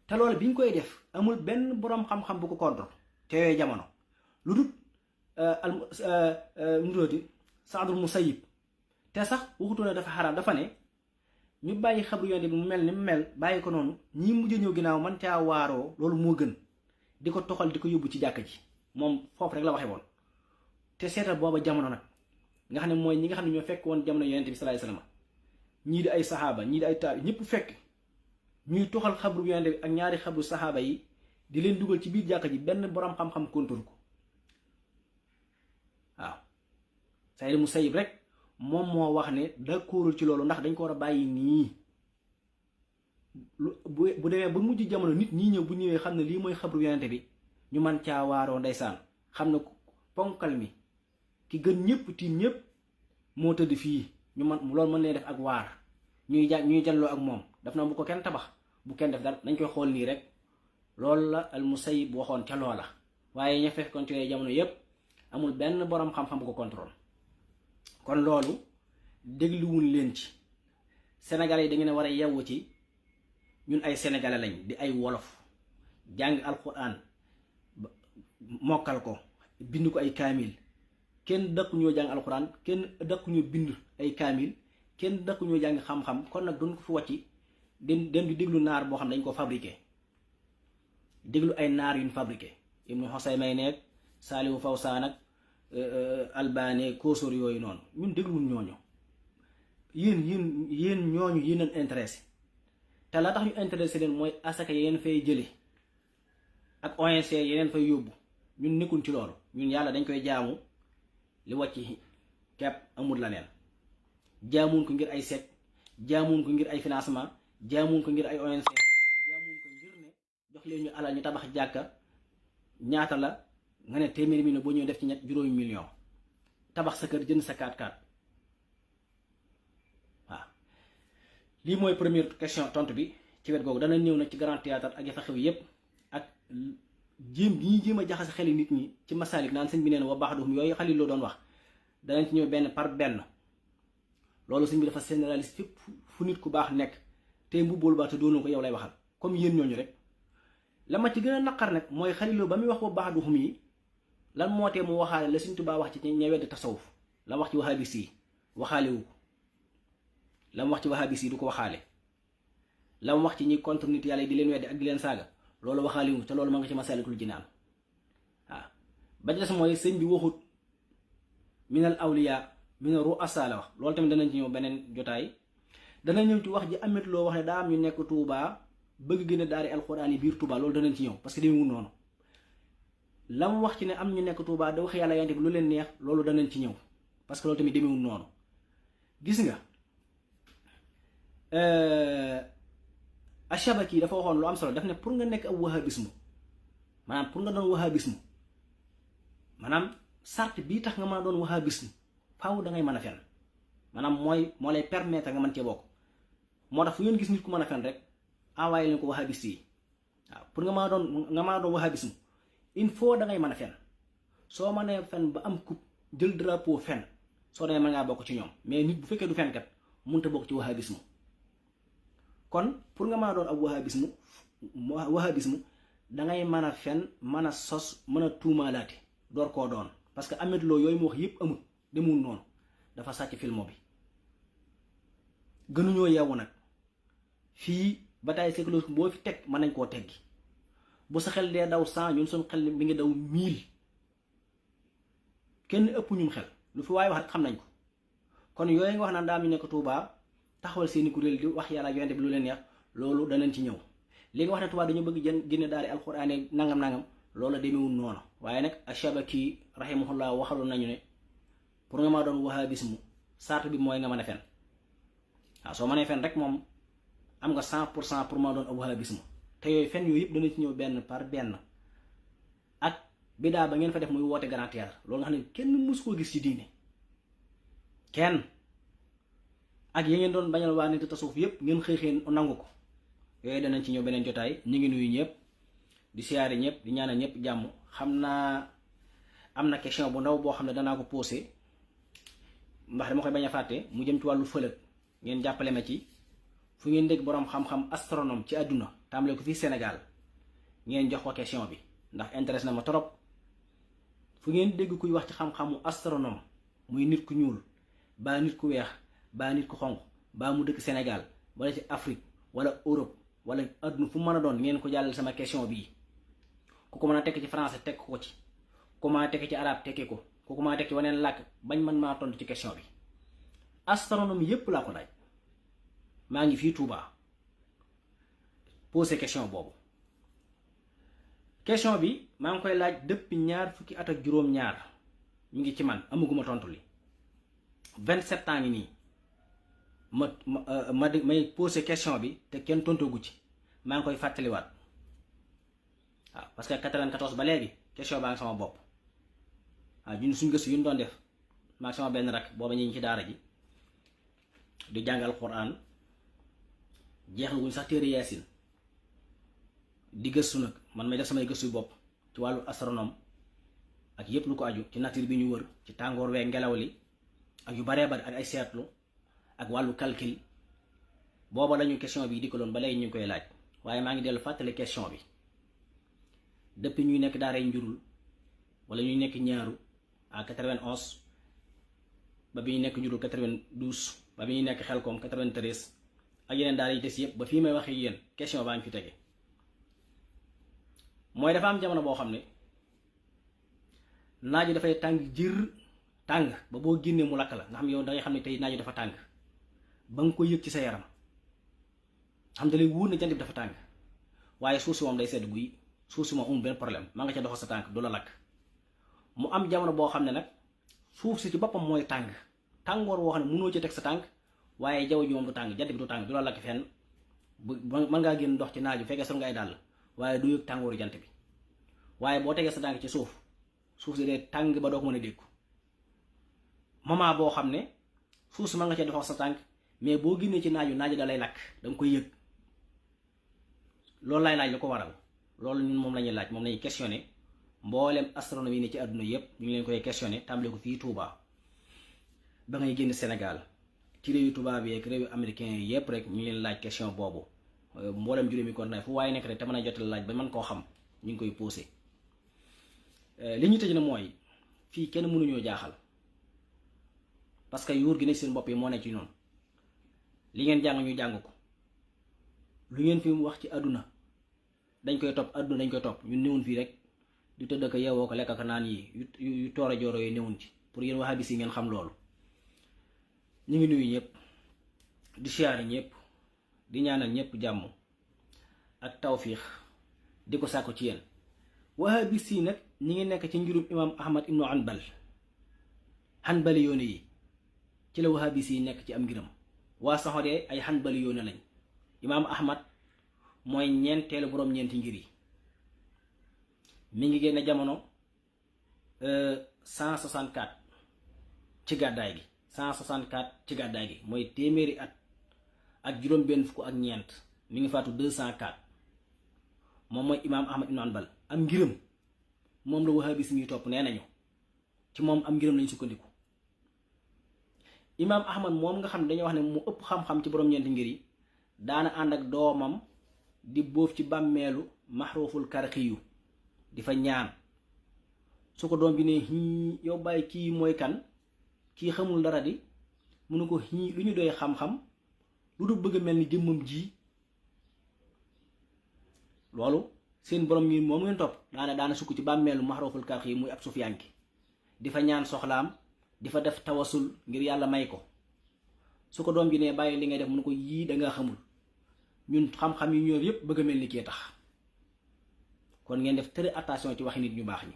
te loolu bi ñu koy def amul benn boroom xam-xam bu ko contre te yooyu jamono lu dul nuróoti Saadul Musayyib te sax waxutoon ne dafa xaraam dafa ne ñu bàyyi xabru yonente bi mu mel ni mu mel bàyyi ko noonu ñii mujj ñëw ginnaaw man caa waaroo loolu moo gën di ko toxal di ko yóbbu ci jàkka ji moom foofu rek la waxe woon te seetal booba jamono nag nga xam ne mooy ñi nga xam ne ñoo fekk woon jamono yonente bi sallallahu alayhi wasallam ñii di ay saxaaba ñii di ay taabi ñëpp fekk ñuy toxal xabru yonente bi ak ñaari xabru saxaaba yi di leen dugal ci biir jàkka ji benn borom xam-xam kontur ko waaw Sayyid Musayyib rek moom moo wax ne d'accordul ci loolu ndax dañ ko war a bàyyi nii bu demee ba mujj jamono nit ñi ñëw bu ñëwee xam ne lii mooy xabru yonente bi ñu man caa waaroo ndeysaan xam ne ponkal mi ki gën ñëpp tiim ñëpp moo tëdd fii ñu man loolu mën leen def ak waar ñuy janloo ak moom daf na bu ko kenn tabax bu kenn def dara nañ koy xool nii rek loolu la al Musayyib waxoon ca loola waaye ña fekkoon ci jamono yépp amul benn borom xam-xam bu ko contrôle kon loolu dégluwuñ leen ci sénégalais yi da ngeen a war a yewwu ci ñun ay sénégalais lañ di ay wolof jàng alquran mokkal ko bind ko ay kaamil kenn dëkku ñoo jàng alquran kenn dëkku ñoo bind ay kaamil kenn dëkku ñoo jàng xam-xam kon nag duñ ko fi wàcci dem di déglu naar boo xam dañ ko fabriqué déglu ay naar yuñ fabriqué Ibnu Xusayma nekk Saalihu Fawsaan ak Albani Koosor yooyu noonu ñun dégluwuñ ñooñu yéen ñooñu yéen leen intéressé te la tax ñu intéressé leen mooy asaka yeneen fay jële ak ONG yeneen fay yóbbu ñun nekkuñ ci loolu ñun yàlla dañ koy jaamu li wàcc kepp amul la neen jaamuñ ko ngir ay sec jaamuñ ko ngir ay financement jaamuñ ko ngir ay ONG jaamuñ ko ngir ne jox leen ñu alal ñu tabax jàkka ñaata la nga ne téeméeri million boo ñëwee def ci ñett juróomi million tabax sa kër jënd sa 4x4 waaw. lii mooy première question tontu bi ci wet googu. dana ñëw nag ci grand théâtre ak ya fa xew yépp ak jéem gi ñuy jéem a jaxase xeli nit ñi ci masaalik naan sëñ bi neen wa baax duhum yooyu Xalil loo doon wax danañ ci ñëw benn par benn. loolu sëñ bi dafa généraliste fépp fu nit ku baax nekk te mbubboolu baax te doonoo ko yow lay waxal comme yéen ñooñu rek. la ma ci gën a naqar nag mooy Xalil Lo ba muy wax wa baax duhum yi lan moo tee mu waxaale la Sëñ Tuubaa wax ci ña wedd tasawuf la wax ci wahabis yi waxaale wu ko la mu wax ci wahabis yi du ko waxaale la mu wax ci ñi contre nit yàlla yi di leen weddi ak di leen saaga loolu waxaale wu te loolu ma nga ci Masaalikul Jinaan waaw. ba des mooy sëñ bi waxut minal awliya minal ru'asa la wax loolu tamit danañ ci ñëw beneen jotaay. dana ñëw ci wax ji Ameth Lo wax ne daa am ñu nekk Touba bëgg gën a daari alxuraan yi biir Touba loolu danañ ci ñëw parce que demewul noonu. la mu wax ci ne am ñu nekk Touba da wax yàlla yante bi lu leen neex loolu danañ ci ñëw parce que loolu tamit demewul noonu. gis nga Ashabaki dafa waxoon lu am solo daf ne pour nga nekk ab wahabisme maanaam pour nga doon wahabisme maanaam sart bii tax nga mën a doon wahabisme faaw da ngay mën a fen maanaam moo lay permettre nga mën cee bokk. moo tax fu ngeen gis nit ku mën a fen rek envoyé leen ko wahabiste yi waaw pour nga mën a doon wahabisme il faut da ngay mën a fen. soo mënee fen ba am coupe jël drapeau fen soo demee mën ngaa bokk ci ñoom mais nit bu fekkee du fenkat mënut a bokk ci wahabisme. kon pour nga mën a doon ab wahabisme dangay mën a fen mën a sos mën a tuumaalaate door koo doon parce que Ameth Lo yooyu mu wax yépp amul demul noonu dafa sàcc film bi. gënuñoo yeewu nag fii bataille psychologique boo fi teg mën nañ koo teggi bu sa xel dee daw 100 ñun suñ xel mi ngi daw 1000 kenn ëpp ñun xel lu fi waaye wax rek xam nañ ko. kon yooyu nga wax naan daa am ñu nekk Touba taxawal seeni kuréel di wax yàlla yonent bi lu leen neex loolu danañ ci ñëw. li nga wax ne Touba dañu bëgg génne daari alxuraan nangam loolu demeewul noonu waaye nag Ashabaki rahimahullah waxaloon nañu ne pour nga maa doon wahabisme sart bi mooy nga mën a fen. waaw soo mënee fen rek moom am nga 100% pour maa doon ab wahabisme te yooyu fen yooyu yëpp dana ci ñëw benn par benn. ak bidaa ba ngeen fa def muy woote grand théâtre loolu nga xam ne kenn mësu koo gis ci diine kenn. ak yi ngeen doon bañal waa nit tasawuf yëpp ngeen xëy nangu ko yooyu danañ ci ñëw beneen jotaay. ñu ngi nuyu ñëpp di siyaare ñëpp di ñaanal ñëpp jàmm. xam naa am na question bu ndaw boo xam ne danaa ko posé ndax dama koy bañ a fàtte mu jëm ci wàllu fëlëg ngeen jàppale ma ci. fu ngeen dégg boroom xam-xam astronome ci àdduna tàmbale ko fii Sénégal ngeen jox ko question bi ndax intéresse na ma trop. fu ngeen dégg kuy wax ci xam-xamu astronome muy nit ku ñuul baa nit ku weex baa nit ku xonq baa mu dëkk Sénégal wala ci Afrique wala Europe wala àdduna fu mën a doon ngeen ko jàllale sama question bii. ku ko mën a tekk ci français tekk ko ci ku mën a tekk ci arabe tekki ko ku ko mën a tekk ci waneen làkk bañ man maa tontu ci question bi. astronome yépp laa ko laaj maa ngi fii Touba posé question boobu. question bi maa ngi koy laaj depuis 2 fukki at ak juróom-ñaar mi ngi ci man amaguma tontu li 27 ans ngi nii may posé question bi te kenn tontagu ci maa ngi koy fàttaliwaat waaw parce que 94 ba léegi question baa ngi sama bopp waaw ñun suñ gëstu yu ñu doon def maa ngi sama benn rak booba ñu ngi ci daara ji di jàngal Quran jeexal wuñ sax téere Yaasin di gëstu nag man may def samay gëstu bopp ci wàllu astronome ak yépp lu ko aju ci nature bi ñu wër ci tàngoor wee ngelaw li ak yu baree bari ak ay seetlu ak wàllu calcul booba lañu question bi di ko doon ba léegi ñu ngi koy laaj waaye maa ngi dellu fàttali question bi depuis ñuy nekk daaray njurul wala ñuy nekk ñaaru à 91 ba bi ñu nekk njurul 92 ba bi ñu nekk xelkom 93 ak yeneen daara yi des yëpp ba fii may waxee yéen question baa ngi fi tege. mooy dafa am jamono boo xam ne naaj wi dafay tàng jër tàng ba boo génnee mu lakk la nga xam yow dangay xam ne tey naaj wi dafa tàng ba nga ko yëg ci sa yaram xam da lay wóor na jant bi dafa tàng waaye suuf si moom day sedd guy suuf si moom amul benn problème maa nga ca doxal sa tànk du la lakk. mu am jamono boo xam ne nag suuf si ci boppam mooy tàng tàngoor woo xam ne mënoo ci teg sa tànk waaye jaww ji moom du tàng jant bi du tàng du la lakk fenn bu mën ngaa génn ndox ci naaj bi fekkee sol nga ay dàll waaye du yëg tàngooru jant bi waaye boo tegee sa tànk ci suuf suuf si dee tàng ba doo ko mën a dékku moment boo xam ne suuf si mën nga cee dox sa tànk mais boo génnee ci naaju da lay lakk da nga koy yëg loolu laay laaj lu ko waral loolu ñun moom la ñuy laaj moom la ñuy questionné mboolem astronomie yi ne ci àdduna yépp ñu ngi leen koy questionné tàmbale ko fii Touba ba ngay génn Sénégal ci réewu tubaab yi ak réewu américain yi yépp rek ñu ngi leen laaj question boobu mboolem juróomi kon fu waaye nekk rek te mën a jotal laaj ba mën koo xam ñu ngi koy posé li ñu tëj na mooy fii kenn mënuñoo jaaxal parce que yuur gi ne seen bopp yi moo ne ci noonu li ngeen jàng ñu jàng ko lu ngeen fi wax ci àdduna dañ koy topp àdduna dañ koy topp ñun néewuñ fii rek du tëdd ko yeewoo ko lekk ak naan yi yu toore jooro yi néewuñ ci pour yéen wahabis yi ngeen xam loolu ñu ngi nuyu ñëpp di siyaare ñëpp di ñaanal ñëpp jàmm ak tawfiix di ko sàkku ci yéen wahabis yi nag ñi ngi nekk ci njurum imam Ahmad ibnu Hanbali yoone yi ci la wahabis yi nekk ci am ngiram waa saxodee ay Hanbali yoone lañ imam Ahmad mooy ñeenteelu boroom ñeenti ngir yi mi ngi génne jamono 164 ci gàddaay gi 164 ci gàddaay gi mooy téeméeri at ak juróom benn fukk ak ñeent mi ngi faatu 204 moom mooy imaam Ahmad ibn Hanbal am ngiram moom la wahabis ñuy topp nee nañu ci moom am ngiram lañu sukkandiku imaam Ahmad moom nga xam ne dañoo wax ne mu ëpp xam-xam ci boroom ñeenti ngir yi daana ànd ak doomam di bóof ci bàmmeelu maxruuful karxiyu di fa ñaan su ko doom bi ne yow bàyyi kii mooy kan kii xamul dara di mu ne ko lu ñu doy xam-xam lu du bëgg a mel ni jëmmam ji loolu seen borom ñi moom ngeen topp daana sukk ci bàmmeelu maxruuful karxiyu muy ab sufiyanki di fa ñaan soxlaam di fa def tawasul ngir yàlla may ko su ko doom bi ne bàyyi li ngay def mu ne ko dangaa xamul ñun xam-xam yu ñor yépp bëgg a mel ni kee tax kon ngeen def très attention ci waxi nit ñu baax ñi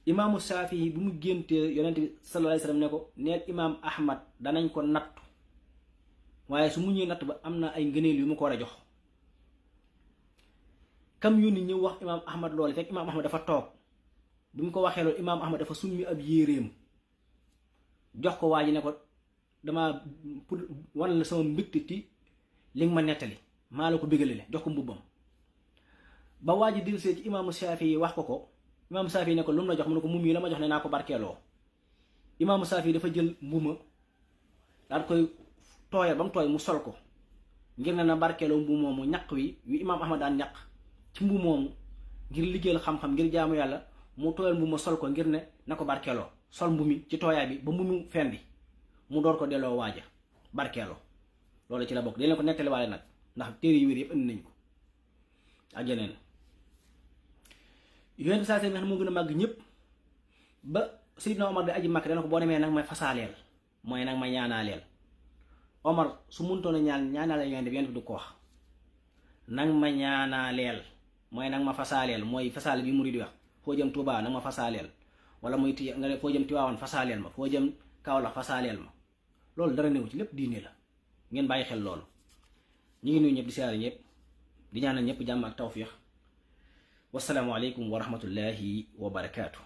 imaamu Shaafi'i bu mu géntee yonent bi sallallahu alayhi wasallam ne ko neel imaam Ahmad danañ ko nattu waaye su mu ñëwee natt ba am na ay ngëneel yu mu ko war a jox kam yónni ñëw wax imaam Ahmad loolu fekk imaam Ahmad dafa toog bi mu ko waxee loolu imaam Ahmad dafa summi ab yéeréem jox ko waa ji ne ko dama pour wan la sama mbégte ci li nga ma nettali maa la ko bégalale jox ko mbubbam ba waa ji dilsee ci imaamu Shaafi yi wax ko imaamu Shaafi ne ko lu mu la jox mu ne ko mum yi la ma jox ne naa ko barkeeloo imaamu Shaafi dafa jël mbuma daal koy tooyal ba mu tooy mu sol ko ngir ne na barkeeloo mbu moomu ñaq wi imaam Ahmad daan ñaq ci mbu moomu ngir liggéeyal xam-xam ngir jaamu yàlla mu tooyal mbuma sol ko ngir ne na ko barkeeloo sol mbumi ci tooyaay bi ba mbumi fendi mu door ko delloo waaja barkeeloo loolu ci la bokk dañ leen ko nettaliwaale nag ndax téere yu wér yëpp indi nañ ko ak yeneen yonent saa seen nga xam moo gën a màgg ñëpp ba Seydina Omar di aji màkk dana ko boo demee nag may fasaaleel mooy nag may ñaanaaleel Omar su muntoon a ñaanaaleel yonent bi du ko wax nag ma ñaanaaleel mooy nag ma fasaaleel mooy fasaale bi murid di wax foo jëm Touba nag ma fasaaleel wala muy nga ne foo jëm Tiwaawan fasaaleel ma foo jëm Kaolack fasaaleel ma loolu dara néew ci lépp diine la ngeen bàyyi xel loolu ñu ngi nuyu ñëpp di siyaare ñëpp di ñaanal ñëpp jàmm ak tawfiix wasalaamu aleykum wa rahmatullahi wa barakaatu.